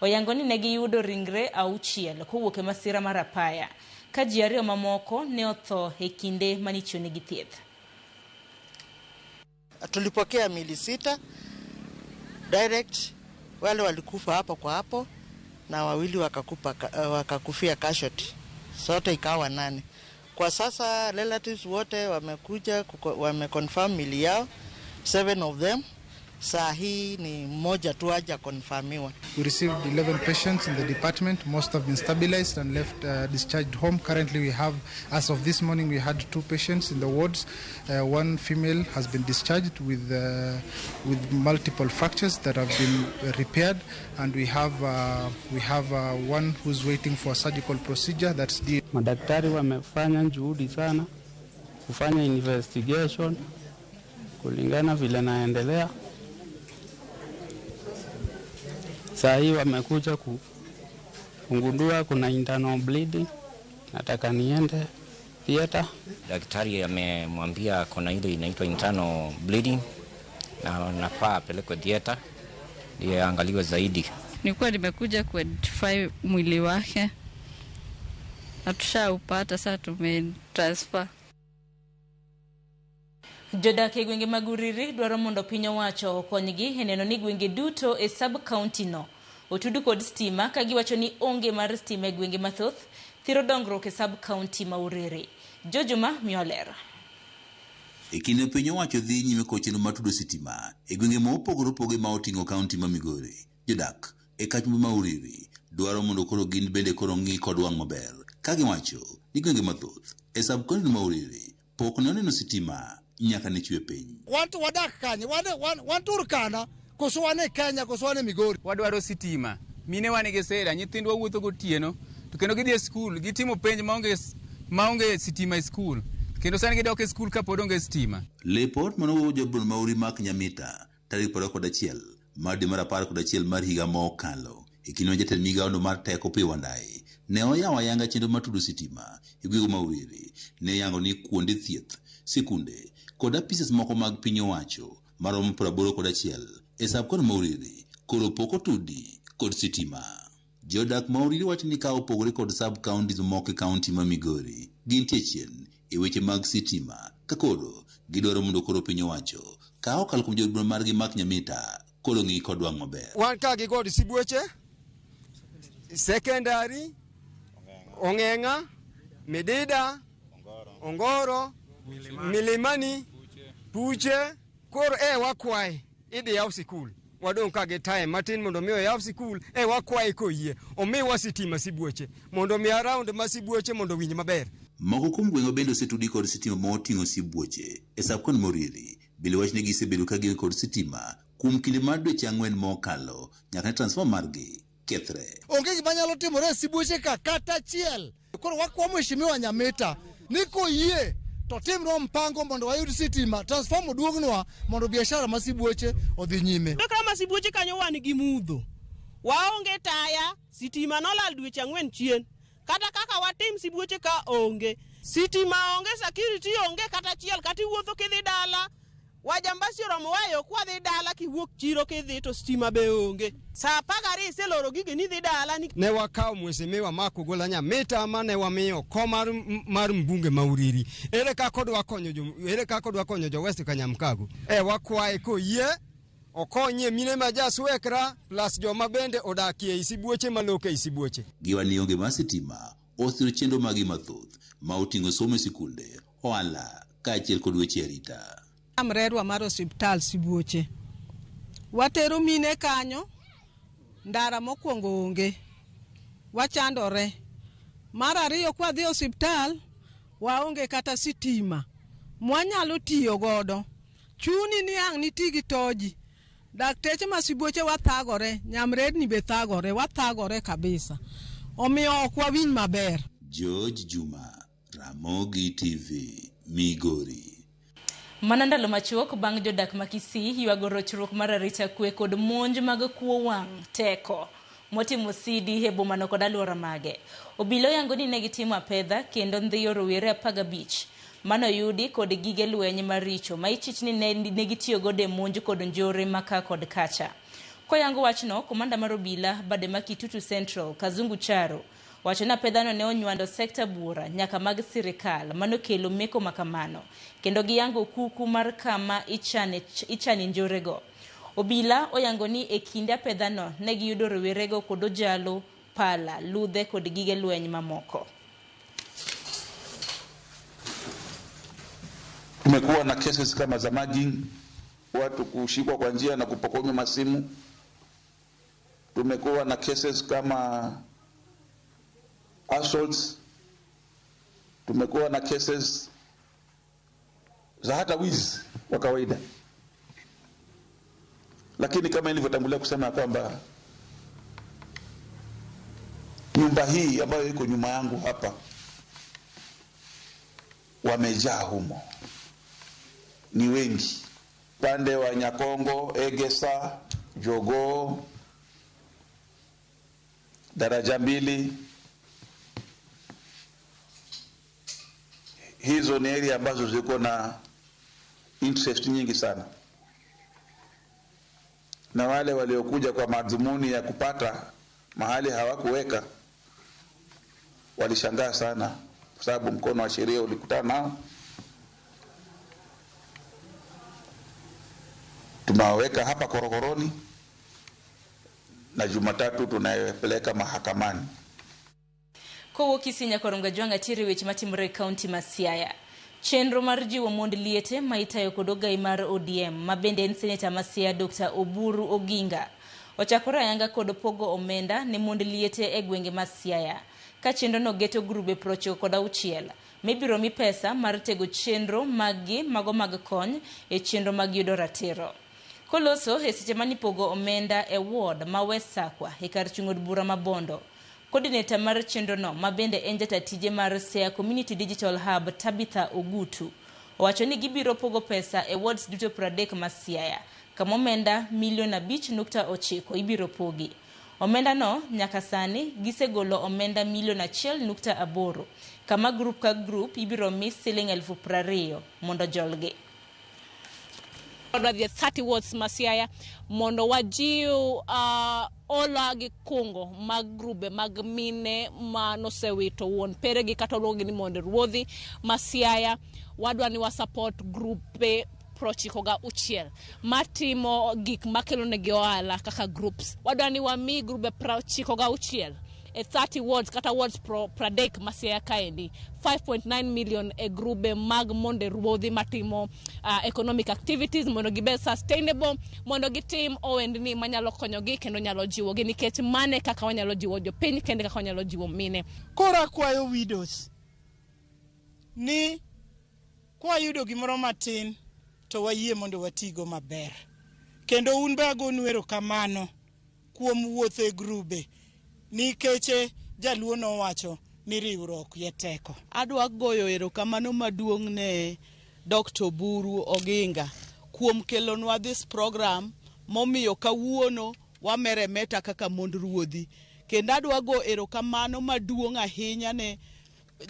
[SPEAKER 1] oyango ni ne giyudo ringre 6 kowuok e masira mar apaya ka ji 2 mamoko ne otho e kinde manichiwonegi thieth.
[SPEAKER 10] Tulipokea miili 6 direct, wale walikufa hapo kwa hapo na wawili wakakufia casualty, sote ikawa 8. Kwa sasa relatives wote wamekuja wameconfirm miili yao, 7 of them. Saa hii ni mmoja tu haja confirmiwa.
[SPEAKER 11] We received 11 patients in the department. Most have been stabilized and left discharged home. Currently we have, as of this morning, we had 2 patients in the wards. One female has been discharged with multiple fractures that have been repaired, and we have one who's waiting for a surgical procedure. That's the
[SPEAKER 12] Madaktari wamefanya juhudi sana kufanya investigation kulingana vile naendelea. Saa hii wamekuja kugundua kuna internal bleeding, nataka niende theater.
[SPEAKER 19] Daktari amemwambia kuna ile inaitwa internal bleeding na nafaa apelekwe theater ndiye aangaliwe zaidi.
[SPEAKER 20] Nilikuwa nimekuja kuidentify mwili wake na tushaupata, sasa tumetransfer.
[SPEAKER 1] Jodak e gwenge mag Uriri dwaro mondo piny owacho okonygi e neno ni gwenge duto e sub-county no otudu kod stima, ka giwacho ni onge mar stima e gwenge mathoth thiro dongruok e sub-county ma Uriri. Jojuma miyo ler.
[SPEAKER 3] E kinde piny owacho dhi nyime kod chenro mar tudo sitima e gwenge ma opogore opogore ma oting'o kaunti ma Migori. Jodak e kachumbe ma Uriri dwaro mondo koro gin bende koro ng'i kod wang' maber, ka giwacho ni gwenge mathoth e sub-county ma Uriri pok ne oneno sitima nyaka ne chwe piny.
[SPEAKER 21] Wan to wadak kanye? Wan Turkana, koso wan e Kenya, koso wan e Migori?
[SPEAKER 22] Wadwaro sitima. Mine wan gi sera, nyithindwa wuotho gotieno, to kendo gidhi e skul, gitimo penj maonge sitima e skul. Kendo sani gidok e skul kapod onge sitima.
[SPEAKER 3] Lipot manogo jobon ma Uri Mark Nyamita tarik 21 mar dwe mar 11 mar higa mokalo e kinde ma jatend migawono mar teko Opiyo Wandayi ne oyawo ayanga chenro mar tudo sitima e gwenge ma Uriri, ne yango ni kuonde thieth, sikunde kod apises moko mag piny owacho maromo 81 e sub-county ma Uriri koro pok otudi kod sitima. Jodak ma Uriri wacho ni ka opogore kod sub-counties moko e kaunti ma Migori, gintie chien e weche mag sitima, ka koro gidwaro mondo koro piny owacho ka okalo kuom jood bura margi Mark Nyamita koro ng'i kod wang' maber.
[SPEAKER 21] Wan ka gi god Sibuoche, Secondary, Ong'eng'a, Midida, Ongoro, Milimani, Puche. Koro e wakwaye idhi yaw sikul. Wadong' ka gi time matin mondo mi oyaw sikul, e wakwaye koyie omiwa sitima Sibuoche mondo mi around ma Sibuoche mondo winj maber.
[SPEAKER 3] Moko kuom gwenge bende osetudi kod sitima ma oting'o Sibuoche e sub-county ma Uriri bende wach ni gisebedo ka gionge kod sitima kuom kinde mar dweche 4 mokalo nyaka ne transformer margi kethre.
[SPEAKER 21] Onge gima nyalo timore e Sibuoche ka kata achiel. Koro wakwa Mheshimiwa Nyamita
[SPEAKER 7] ni koyie to timnwa mpango mondo wayud sitima, transformer oduognwa mondo biashara ma sibuoche odhi nyime.
[SPEAKER 9] To kama sibuoche kanyo wan gi mudho, waonge taya, sitima nolal dweche ang'wen chien. Kata kaka watim sibuoche ka onge. Sitima onge, security onge kata achiel, kata iwuotho kidhi dala, wajambasi oromo wayo kwadhi dala kiwuok chiro kidhi to stima be onge. Saa 12 iseloro gigeni idhi dala ni
[SPEAKER 21] Ne wakawo Mheshimiwa Mark Ogola Nyamita mane wamiyo kom mar, mar mbunge ma Uriri. Ere kaka odwa konyo jo, ere kaka odwa konyo jo West Kanyamkago? E wakwaye koyie okonyie mine ma jaswekra plus joma bende odakie ei sibuoche malok ei sibuoche.
[SPEAKER 3] Giwa ni onge mar sitima osiro chenro magi mathoth ma oting'o somo e sikunde, ohala kaachiel kod weche arita.
[SPEAKER 13] Mrerwa mar osiptal sibuoche. Watero mine kanyo, ndara mokwongo onge, wachandore. Mar ariyo kwadhi osiptal, waonge kata sitima mwanyalo tiyo godo. Chuni ni ang' niti gi toji. Dakteche ma sibuoche wathagore, nyamrerni be thagore, wathagore kabisa. Omiyo ok wawinj maber.
[SPEAKER 3] George Juma, Ramogi TV, Migori.
[SPEAKER 1] Mana ndalo machuok bang' jodak ma Kisii ywago rochruok mar arita kwe kod monj mag kuo wang' teko motimo sidi e bomano kod alwora mage. Obila oyango ni ne gitimo apedha kendo ndhiyo rowere 15 manoyudi kod gige lweny maricho ma ichich ni ne gitiyo godo e monj kod njore ma ka kod kacha. Koyango wachno, komanda mar obila bade ma Kitutu Central, Kazungu Charo, wacho ni apedhano ne onywando sekta buora nyaka mag sirikal manokelo meko makamano kendo giyango kuku mar kama ichane njorego. Obila oyango ni e kinde apedhano ne giyudo rowerego kod ojalo, pala, ludhe kod gige lweny mamoko.
[SPEAKER 14] Tumekuwa na cases kama za mugging, watu kushikwa kwa njia na kupokonywa masimu. Tumekuwa na cases kama assaults, tumekuwa na cases za hata wizi wa kawaida. Lakini kama nilivyotangulia kusema kwamba nyumba hii ambayo iko nyuma yangu hapa wamejaa humo, ni wengi. Pande wa Nyakongo, Egesa, Jogoo, Daraja Mbili, hizo ni area ambazo ziko na interest nyingi sana, na wale waliokuja kwa madhumuni ya kupata mahali hawakuweka walishangaa sana, kwa sababu mkono wa sheria ulikutana nao. Tumewaweka hapa korokoroni na Jumatatu tunayepeleka mahakamani.
[SPEAKER 1] Kowuok Kisii nyaka Ronga Jwang' weche matimore e kaunti ma Siaya. Chenro mar jiwo mond liete ma itayo kod ogai mar ODM ma bende en seneta ma Siaya Dr. Oburu Oginga ochakore ayanga kod pogo omenda ne mond liete e gwenge ma Siaya. Ka chenrono geto grube 96 mibiro mi pesa mar tego chenro maggi mago mag kony e chenro mag yudo ratiro. Koloso e seche manipogo omenda e ward ma West Sakwa e kar chung' od bura ma Bondo. Coordinator mar chenrono ma bende en jata tije mar Siaya Community Digital Hub Tabitha Ogutu owacho ni gibiro pogo pesa e wards duto 30 ma Siaya kama omenda milion 5.9 ibiro pogi. Omenda no nyaka sani gisegolo omenda milion 1.8 kama grup ka grup ibiro mi siling 20,000 mondo jolgi.
[SPEAKER 23] Wadwa dhi e 30 wards ma Siaya mondo wajiw ola gi kungo mag grube mag mine manosewito wuon peregi kata oluongogi ni monde ruodhi ma Siaya. Wadwa ni wa support grupe 96 matimo gik makelo negi ohala kaka groups. Wadwa ni wami grube 96 e 30 wards kata wards 30 ma Siaya kaendi 5.9 million e grube mag monde ruodhi matimo economic activities mondo gibed sustainable, mondo gitim ohendni manyalo konyogi kendo nyalo jiwogi, nikech mane kaka wanyalo jiwo jopiny kendo kaka wanyalo jiwo mine.
[SPEAKER 24] Koro akwayo widows ni kwayudo gimoro matin to wayie mondo watigo maber. Kendo un be agonu erokamano kuom wuotho e grube, nikech jaluo nowacho ni riwruok ye teko.
[SPEAKER 2] Adwa goyo erokamano maduong' ne Dr. Oburu Oginga kuom kelonwa this program momiyo kawuono wameremeta kaka mond ruodhi. Kendo adwa go erokamano maduong' ahinya ne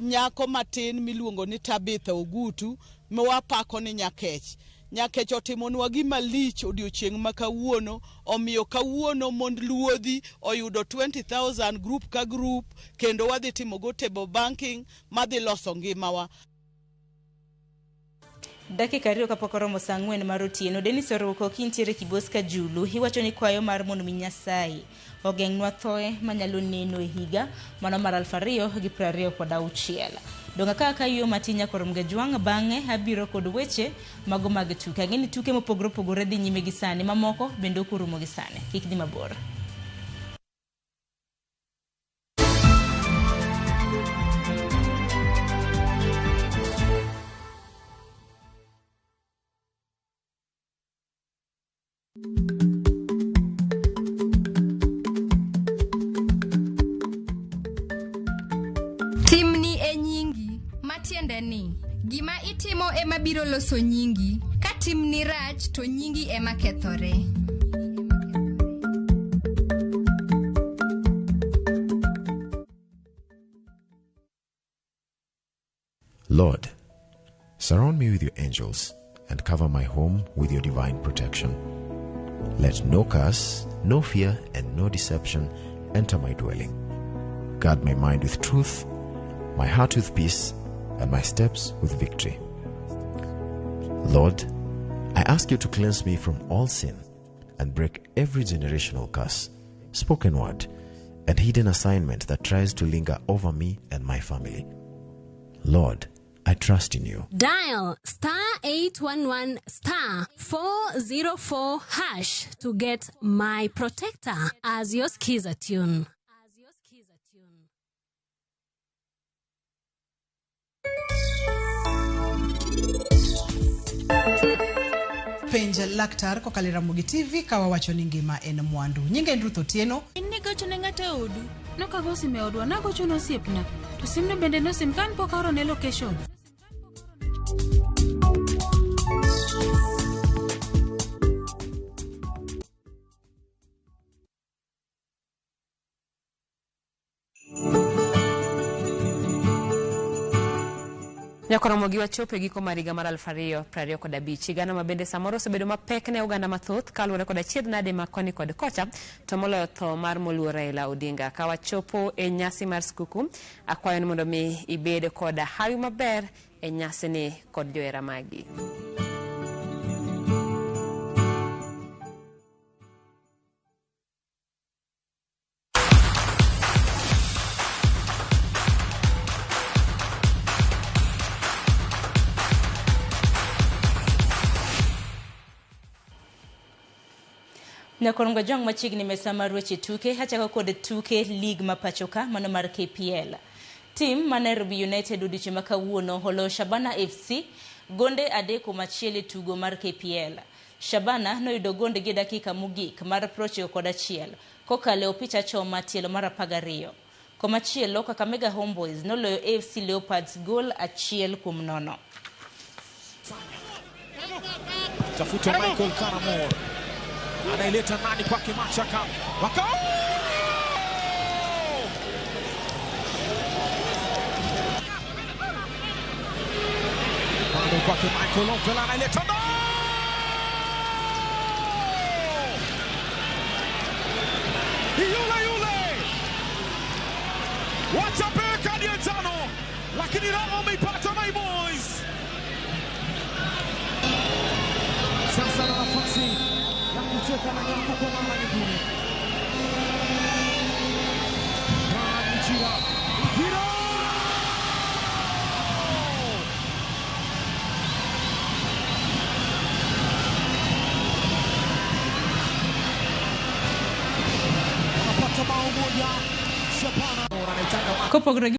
[SPEAKER 2] nyako matin miluongo ni Tabitha Ogutu mawapako ni Nyakech. Nyakech otimonwa gima lich odiochieng' ma kawuono, omiyo kawuono mond luodhi oyudo 20,000 group ka group, kendo wadhi timogo table banking madhi loso ngimawa.
[SPEAKER 1] Dakika 2 kapok oromo saa 4 mar otieno, Dennis Oruko kintiere Kibos Kajulu, iwacho ni kwayo mar mondo mi Nyasaye ogeng'nwa thoe manyalo neno e higa mano mar 2026. Donga kaka yo matin nyakor Mgajwang', bang'e abiro kod weche mago mag tuke. Ang'e ni tuke mopogore opogore dhi nyime gi sani, mamoko bende ok orumo gi sani. Kik dhi mabor.
[SPEAKER 15] Timni e nyingi, matiende ni gima itimo ema biro loso nyingi. Ka timni rach to nyingi ema kethore.
[SPEAKER 16] Lord, surround me with your angels and cover my home with your divine protection. Let no curse, no fear, and no deception enter my dwelling. Guard my mind with truth, my heart with peace, and my steps with victory. Lord, I ask you to cleanse me from all sin and break every generational curse, spoken word, and hidden assignment that tries to linger over me and my family. Lord, I trust in you.
[SPEAKER 17] Dial star 811 star 404 hash to get My Protector as your skiza tune.
[SPEAKER 18] Penj laktar kokalo e Ramogi TV ka wawacho ni ngima en mwandu. Nyinga en Ruth Otieno.
[SPEAKER 30] In nigocho ne ng'ato e odu? Nokago sime e odwa, nagocho ne osiepna. To simno bende nosim ka an pok aorone location.
[SPEAKER 25] Nyakoromo gi wachopo e giko mar higa mar 2025. Higano ma bende samoro osebedo mapek ne oganda mathoth kaluwore kod achiedh nade ma koni kod kocha, to moloyo tho mar moluor Raila Odinga. Ka wachopo e nyasi mar skuku, akwayo ni mondo mi ibed kod hawi maber e nyasini kod johera magi.
[SPEAKER 1] Nyakorongo Jong machiegni mesa mar weche tuke, achako kod tuke league ma pachoka mano mar KPL. Tim ma Nairobi United odiochieng' ma kawuono oloyo Shabana FC gonde 3-1 e tugo mar KPL. Shabana noyudo gonde gi dakika mogik mar 91 kokalo e opich achoma tielo mar 12. Komachielo Kakamega Homeboys noloyo AFC Leopards gol 1-0.
[SPEAKER 26] Tafuta Michael Karamore. Anaileta nani kwake Machaka. Waka! Bado kwake Michael Ofela anaileta no! Yule yule. Wachapewe kadi ya njano, lakini raha wameipata my boys. Sasa na nafasi ya kucheka na nyavu kwa mara nyingine. Mpira. Mpira! Wanapata bao moja. Shabana anaitaka
[SPEAKER 1] Kopogore.